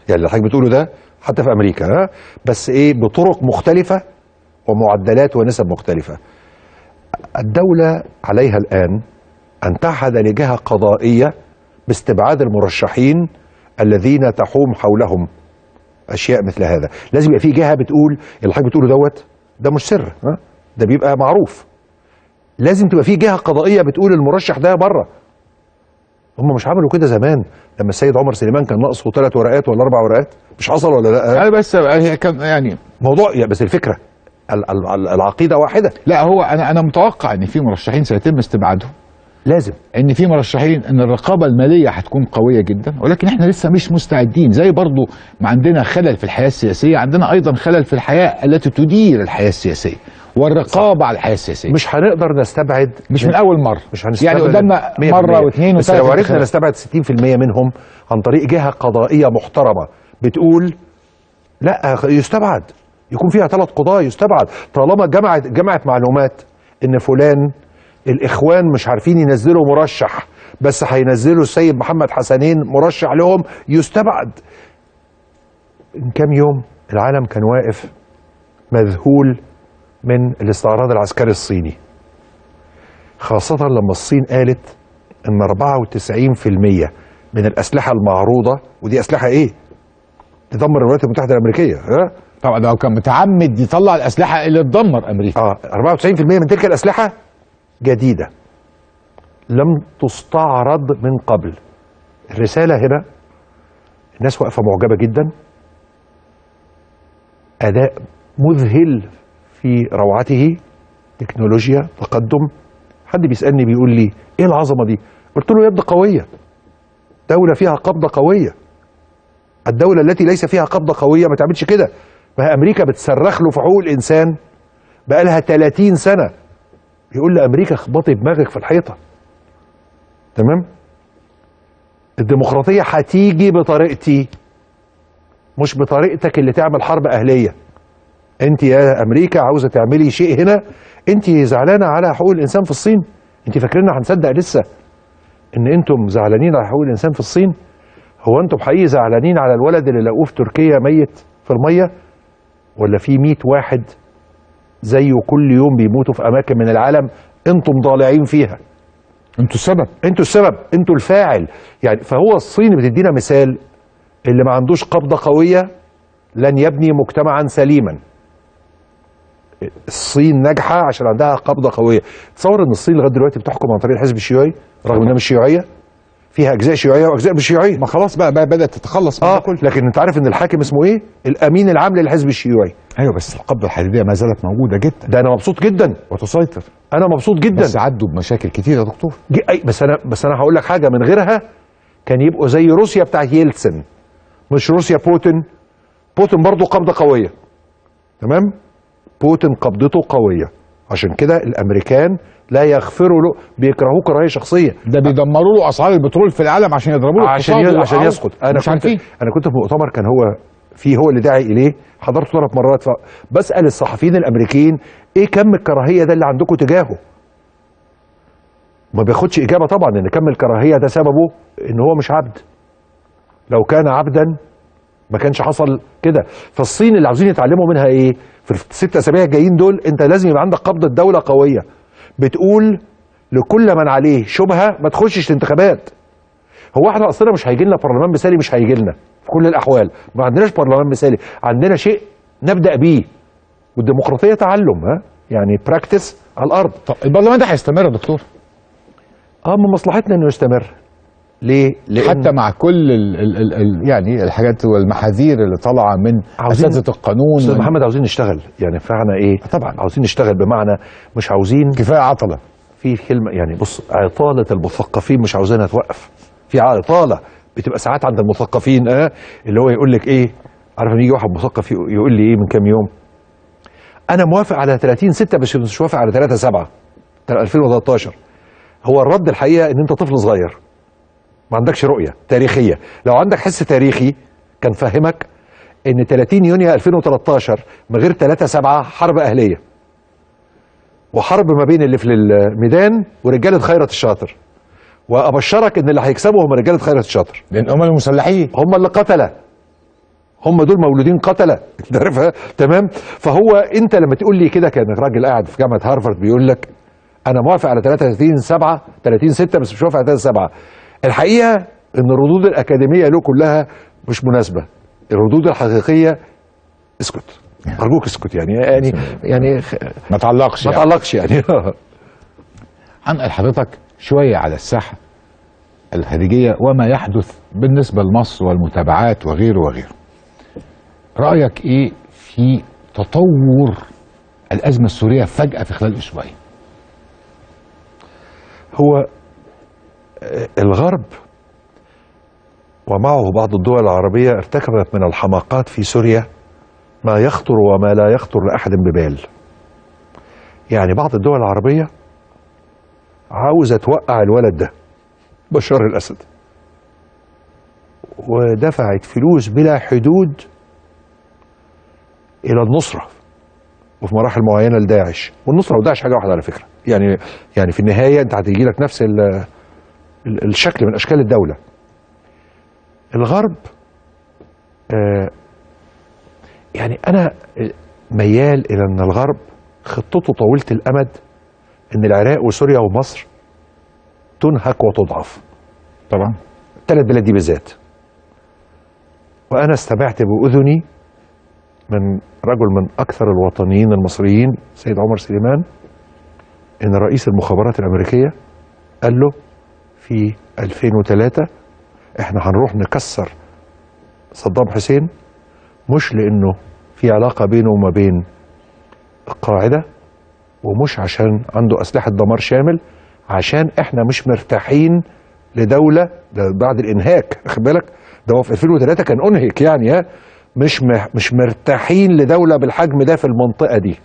Speaker 2: يعني اللي حضرتك بتقوله ده حتى في امريكا، ها، بس ايه، بطرق مختلفة ومعدلات ونسب مختلفة. الدولة عليها الان ان تعهد لجهة قضائية باستبعاد المرشحين الذين تحوم حولهم اشياء مثل هذا. لازم يبقى في جهة بتقول اللي حضرتك بتقوله دوت ده مش سر، ها، ده بيبقى معروف. لازم تبقى في جهة قضائية بتقول المرشح ده بره. هم مش عملوا كده زمان لما السيد عمر سليمان كان ناقصه 3 ورقات ولا 4 ورقات؟ مش حصل ولا لا؟
Speaker 1: بس هي كان يعني
Speaker 2: موضوع، بس الفكرة العقيدة واحدة.
Speaker 1: لا، هو انا متوقع ان في مرشحين سيتم استبعادهم،
Speaker 2: لازم،
Speaker 1: ان في مرشحين، ان الرقابة المالية هتكون قوية جدا، ولكن احنا لسه مش مستعدين. زي برضو ما عندنا خلل في الحياة السياسية، عندنا ايضا خلل في الحياة التي تدير الحياة السياسية والرقابه على الحياة السياسية.
Speaker 2: مش هنقدر نستبعد،
Speaker 1: مش من اول مرة،
Speaker 2: مش هنستبعد
Speaker 1: يعني قدامنا مرة واثنين
Speaker 2: وثلاثة، بس لو عرفنا نستبعد 60% منهم عن طريق جهة قضائية محترمه بتقول لا يستبعد، يكون فيها 3 قضاة يستبعد، طالما جمعت معلومات ان فلان الاخوان مش عارفين ينزلوا مرشح، بس هينزلوا السيد محمد حسنين مرشح لهم، يستبعد. من كام يوم العالم كان واقف مذهول من الاستعراض العسكري الصيني، خاصة لما الصين قالت ان 94% من الأسلحة المعروضة، ودي أسلحة ايه؟ تدمر الولايات المتحدة الأمريكية، ها؟
Speaker 1: طبعا ده كان متعمد يطلع الأسلحة اللي تدمر أمريكا.
Speaker 2: 94% من تلك الأسلحة جديدة لم تستعرض من قبل. الرسالة هنا الناس واقفة معجبة جدا، أداء مذهل في روعته، تكنولوجيا، تقدم. حد بيسألني بيقول لي ايه العظمة دي؟ قلت له يد قوية، دولة فيها قبضة قوية. الدولة التي ليس فيها قبضة قوية ما تعملش كده. ما هي أمريكا بتصرخ له في حقوق الإنسان بقالها 30 سنة، بيقول لأمريكا اخبطي دماغك في الحيطة. تمام؟ الديمقراطية هتيجي بطريقتي مش بطريقتك اللي تعمل حرب أهلية. انت يا أمريكا عاوزة تعملي شيء هنا، انت زعلانة على حقوق الإنسان في الصين، انت فاكرين هنصدق لسه ان انتم زعلانين على حقوق الإنسان في الصين؟ هو انتم حقيقي زعلانين على الولد اللي لقوه في تركيا ميت في المية؟ ولا في 100 واحد زيه كل يوم بيموتوا في أماكن من العالم انتم ضالعين فيها؟
Speaker 1: انتوا السبب،
Speaker 2: انتوا السبب، انتوا الفاعل. يعني فهو الصين بتدينا مثال، اللي ما عندوش قبضة قوية لن يبني مجتمعا سليما. الصين ناجحة عشان عندها قبضة قوية. تصور ان الصين لغاية دلوقتي بتحكم عن طريق الحزب الشيوعي رغم انها مش شيوعية، فيها اجزاء شيوعية واجزاء مش شيوعية.
Speaker 1: ما خلاص بقى بدأت تتخلص من ده كله.
Speaker 2: لكن انت عارف ان الحاكم اسمه ايه؟ الامين العام للحزب الشيوعي.
Speaker 1: ايوه، بس القبضة الحديدية ما زالت موجودة جدا.
Speaker 2: ده انا مبسوط جدا
Speaker 1: وتسيطر.
Speaker 2: انا مبسوط جدا.
Speaker 1: بس عدوا بمشاكل كتير يا دكتور.
Speaker 2: بس انا هقول لك حاجة، من غيرها كان يبقوا زي روسيا بتاعت يلتسن، مش روسيا بوتين. بوتين برضه قبضة قوية. تمام؟ بوتين قبضته قوية، عشان كده الامريكان لا يغفروا له، بيكرهوه كراهية شخصية.
Speaker 1: ده بيدمروا له اسعار البترول في العالم عشان يضربوا له
Speaker 2: عشان يسقط. انا كنت في مؤتمر كان هو فيه، هو اللي داعي اليه، حضرته 3 مرات. فبسال الصحفيين الامريكيين ايه كم الكراهية ده اللي عندكم تجاهه؟ ما بياخدش اجابه طبعا، ان كم الكراهية ده سببه ان هو مش عبد. لو كان عبدا ما كانش حصل كده. فالصين اللي عاوزين يتعلموا منها ايه؟ في ال6 اسابيع الجايين دول انت لازم يبقى عندك قبضه دولة قوية بتقول لكل من عليه شبهه ما تخشش الانتخابات. هو احنا اصلا مش هيجي لنا برلمان مثالي، مش هيجي لنا في كل الاحوال، ما عندناش برلمان مثالي، عندنا شيء نبدا بيه. والديمقراطية تعلم، ها، يعني practice على الارض.
Speaker 1: طب البرلمان ده هيستمر يا دكتور؟
Speaker 2: من مصلحتنا انه يستمر. ليه؟
Speaker 1: لأن حتى مع كل ال ال ال يعني الحاجات والمحاذير اللي طالعه من اساتذة القانون.
Speaker 2: استاذ محمد، عاوزين نشتغل، يعني فعنا ايه؟
Speaker 1: طبعا
Speaker 2: عاوزين نشتغل، بمعنى مش عاوزين
Speaker 1: كفاية عطله.
Speaker 2: في كلمة يعني بص، عطاله المثقفين مش عاوزينها توقف. في عطاله بتبقى ساعات عند المثقفين، اللي هو يقول لك ايه؟ عارف لما يجي واحد مثقف يقول لي ايه من كام يوم؟ انا موافق على 30/6 بس مش موافق على 3/7/2013. هو الرد الحقيقة ان انت طفل صغير، ما عندكش رؤية تاريخية. لو عندك حس تاريخي كان فهمك ان 30 يونيو 2013 من غير 3/7 حرب أهلية، وحرب ما بين اللي في الميدان ورجالة خيرت الشاطر. وأبشرك ان اللي هيكسبوا هم رجالة خيرت الشاطر،
Speaker 1: لأن هم المسلحين،
Speaker 2: هم اللي قتلة. هم دول مولودين قتله، انت عارفها تمام. فهو انت لما تقول لي كده، كان الراجل قاعد في جامعه هارفارد بيقول لك انا موافق على 33/7 30/6 بس مش موافق على 3/7. الحقيقة ان الردود الاكاديمية له كلها مش مناسبة، الردود الحقيقية اسكت ارجوك اسكت، يعني يعني يعني
Speaker 1: ما تعلقش،
Speaker 2: ما تعلقش يعني.
Speaker 1: هنقل حضرتك شوية على الساحة الخارجية وما يحدث بالنسبة لمصر والمتابعات وغيره وغيره. رايك ايه في تطور الازمة السورية فجاة في خلال اسبوعين؟
Speaker 2: هو الغرب ومعه بعض الدول العربية ارتكبت من الحماقات في سوريا ما يخطر وما لا يخطر لأحد ببال. يعني بعض الدول العربية عاوزة توقع الولد ده بشار الأسد، ودفعت فلوس بلا حدود إلى النصرة وفي مراحل معينة لداعش. والنصرة وداعش حاجة واحدة على فكرة، يعني في النهاية أنت هتيجي لك نفس الشكل من أشكال الدولة. الغرب يعني أنا ميال إلى أن الغرب خطته طويلة الأمد أن العراق وسوريا ومصر تنهك وتضعف.
Speaker 1: طبعا
Speaker 2: الثلاث بلاد دي بالذات. وأنا استمعت بأذني من رجل من أكثر الوطنيين المصريين سيد عمر سليمان أن رئيس المخابرات الأمريكية قال له في 2003 احنا هنروح نكسر صدام حسين، مش لأنه في علاقة بينه وما بين القاعدة، ومش عشان عنده أسلحة دمار شامل، عشان احنا مش مرتاحين لدولة. ده بعد الإنهاك، خد بالك، ده هو في 2003 كان أنهك يعني، ها مش مرتاحين لدولة بالحجم ده في المنطقة دي.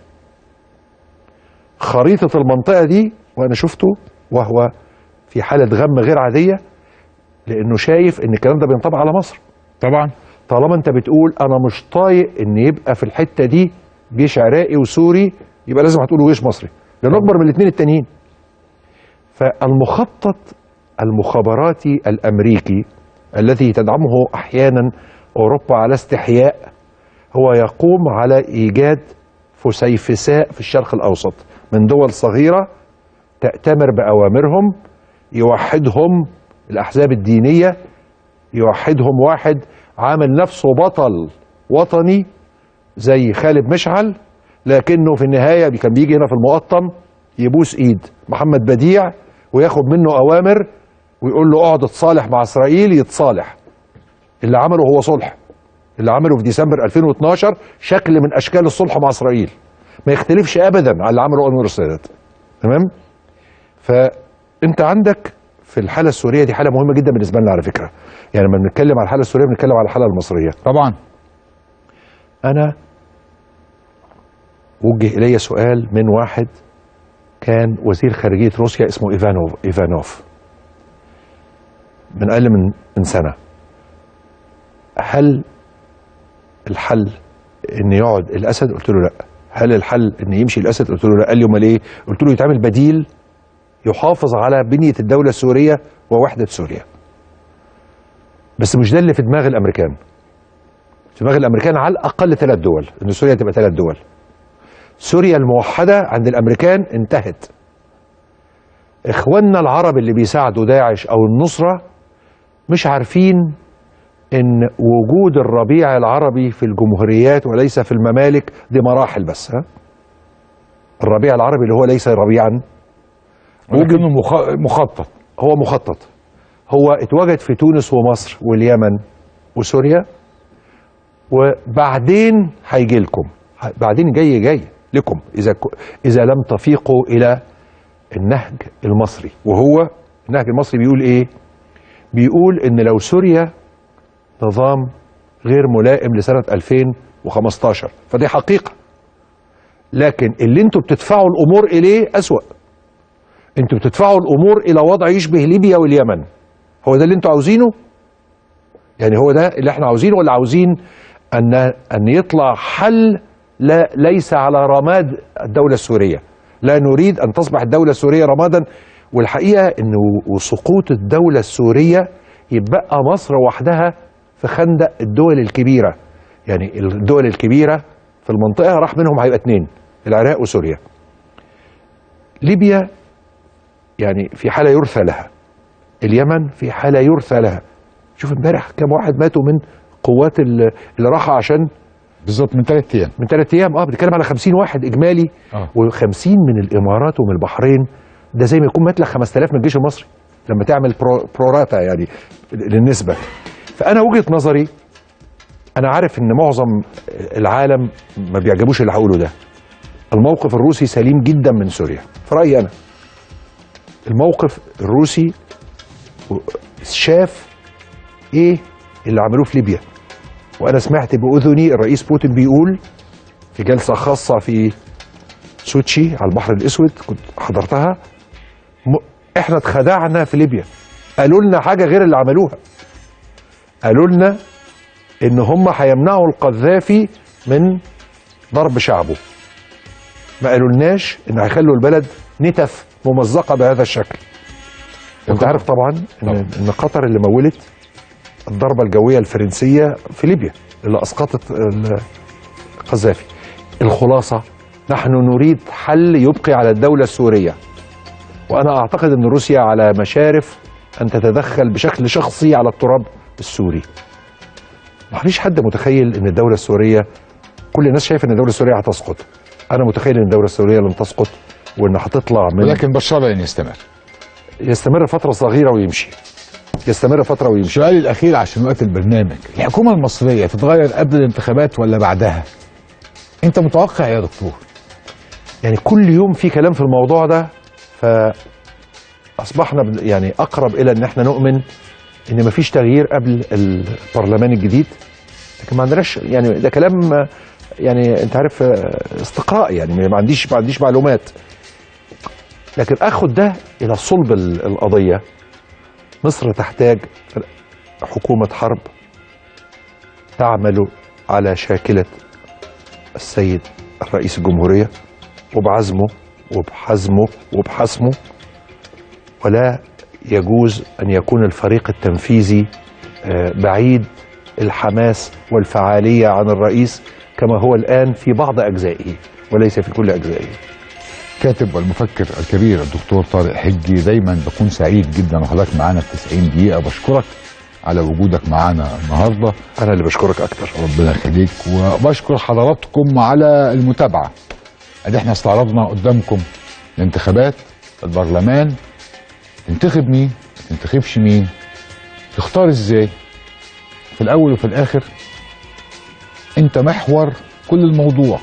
Speaker 2: خريطة المنطقة دي وأنا شفته وهو في حالة غم غير عادية، لأنه شايف إن الكلام ده بينطبق على مصر.
Speaker 1: طبعا
Speaker 2: طالما أنت بتقول أنا مش طايق إن يبقى في الحتة دي جيش عراقي وسوري، يبقى لازم هتقولوا جيش مصري، لأنه أكبر من الاثنين التانيين. فالمخطط المخابراتي الأمريكي الذي تدعمه أحيانا أوروبا على استحياء هو يقوم على إيجاد فسيفساء في الشرق الأوسط من دول صغيرة تأتمر بأوامرهم، يوحدهم الأحزاب الدينية، يوحدهم واحد عامل نفسه بطل وطني زي خالد مشعل، لكنه في النهاية كان بيجي هنا في المقطم يبوس إيد محمد بديع وياخد منه أوامر ويقول له اقعد اتصالح مع إسرائيل، يتصالح. اللي عمله هو صلح، اللي عمله في ديسمبر 2012 شكل من أشكال الصلح مع إسرائيل، ما يختلفش أبدا على اللي عمله أنور السادات. تمام؟ فأنت عندك في الحالة السورية دي حالة مهمة جدا بالنسبة لنا على فكرة. يعني لما بنتكلم على الحالة السورية بنتكلم على الحالة المصرية.
Speaker 1: طبعا.
Speaker 2: أنا وجه إلي سؤال من واحد كان وزير خارجية روسيا اسمه إيفانوف من أقل من سنة. هل الحل إن يقعد الأسد؟ قلت له لا. هل الحل إن يمشي الأسد؟ قلت له لا. قال لي أمال إيه؟ قلت له يتعمل بديل يحافظ على بنية الدولة السورية ووحدة سوريا. بس مش ده اللي في دماغ الأمريكان. في دماغ الأمريكان على الأقل 3 دول، إن سوريا تبقى 3 دول. سوريا الموحدة عند الأمريكان انتهت. إخواننا العرب اللي بيساعدوا داعش أو النصرة مش عارفين إن وجود الربيع العربي في الجمهوريات وليس في الممالك دي مراحل بس. ها؟ الربيع العربي اللي هو ليس ربيعا،
Speaker 1: ولكنه مخطط.
Speaker 2: هو مخطط، هو اتوجد في تونس ومصر واليمن وسوريا، وبعدين هيجي لكم، بعدين جاي لكم إذا لم تفيقوا إلى النهج المصري. وهو النهج المصري بيقول إيه؟ بيقول إن لو سوريا نظام غير ملائم لسنة 2015 فدي حقيقة، لكن اللي انتوا بتدفعوا الأمور إليه أسوأ. انتوا بتدفعوا الأمور إلى وضع يشبه ليبيا واليمن. هو ده اللي انتوا عاوزينه؟ يعني هو ده اللي احنا عاوزينه، ولا عاوزين أن يطلع حل لا ليس على رماد الدولة السورية؟ لا نريد أن تصبح الدولة السورية رمادا. والحقيقة أنه سقوط الدولة السورية يبقى مصر وحدها في خندق الدول الكبيرة يعني الدول الكبيرة في المنطقة راح منهم هيبقى 2، العراق وسوريا. ليبيا يعني في حالة يرثى لها، اليمن في حالة يرثى لها. شوف امبارح كم واحد ماتوا من قوات اللي راحوا عشان
Speaker 1: بالظبط من 3 ايام،
Speaker 2: من 3 ايام بنتكلم على 50 واحد اجمالي، و50 من الامارات ومن البحرين. ده زي ما يكون مات لك 5000 من الجيش المصري لما تعمل prorata يعني للنسبه. فانا وجهه نظري، انا عارف ان معظم العالم ما بيعجبوش اللي هقوله ده، الموقف الروسي سليم جدا من سوريا في رايي انا. الموقف الروسي شاف ايه اللي عملوه في ليبيا، وانا سمعت باذني الرئيس بوتين بيقول في جلسه خاصة في سوتشي على البحر الاسود كنت حضرتها، احنا اتخدعنا في ليبيا، قالوا لنا حاجة غير اللي عملوها، قالوا لنا ان هم هيمنعوا القذافي من ضرب شعبه، ما قالوا لناش ان هيخلوا البلد نتف ممزقه بهذا الشكل. انت عارف طبعا ان قطر اللي مولت الضربة الجوية الفرنسية في ليبيا اللي اسقطت القذافي. الخلاصة، نحن نريد حل يبقي على الدولة السورية، وانا اعتقد ان روسيا على مشارف ان تتدخل بشكل شخصي على التراب السوري. ما فيش حد متخيل ان الدولة السورية، كل الناس شايفه ان الدولة السورية هتسقط، انا متخيل ان الدولة السورية لن تسقط وان هتطلع من،
Speaker 1: ولكن بشار لن يستمر،
Speaker 2: يستمر فترة صغيرة ويمشي، يستمر فترة ويمشي.
Speaker 1: سؤالي الاخير عشان وقت البرنامج، الحكومة المصرية تتغير قبل الانتخابات ولا بعدها؟ انت متوقع يا دكتور؟
Speaker 2: يعني كل يوم في كلام في الموضوع ده، فاصبحنا يعني اقرب الى ان احنا نؤمن ان مفيش تغيير قبل البرلمان الجديد، لكن ما عندناش يعني، ده كلام يعني انت عارف استقراء، يعني ما عنديش معلومات. لكن اخد ده الى صلب القضية، مصر تحتاج حكومة حرب تعمل على شاكله السيد الرئيس الجمهورية وبعزمه وبحزمه وبحسمه، ولا يجوز أن يكون الفريق التنفيذي بعيد الحماس والفعالية عن الرئيس كما هو الآن في بعض أجزائه وليس في كل أجزائه.
Speaker 1: الكاتب والمفكر الكبير الدكتور طارق حجي، دايما بكون سعيد جدا وحضرتك معانا في 90 دقيقة، بشكرك على وجودك معانا النهاردة.
Speaker 2: أنا اللي بشكرك أكتر،
Speaker 1: ربنا يخليك، وبشكر حضراتكم على المتابعة. ادي احنا استعرضنا قدامكم الانتخابات، البرلمان، تنتخب مين، ما تنتخبش مين، تختار ازاي. في الاول وفي الاخر انت محور كل الموضوع،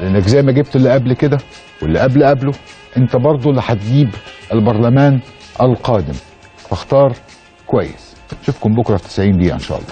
Speaker 1: لانك زي ما جبت اللي قبل كده واللي قبل قبله، انت برضو اللي هتجيب البرلمان القادم، فاختار كويس. اشوفكم بكره في 90 دقيقة ان شاء الله.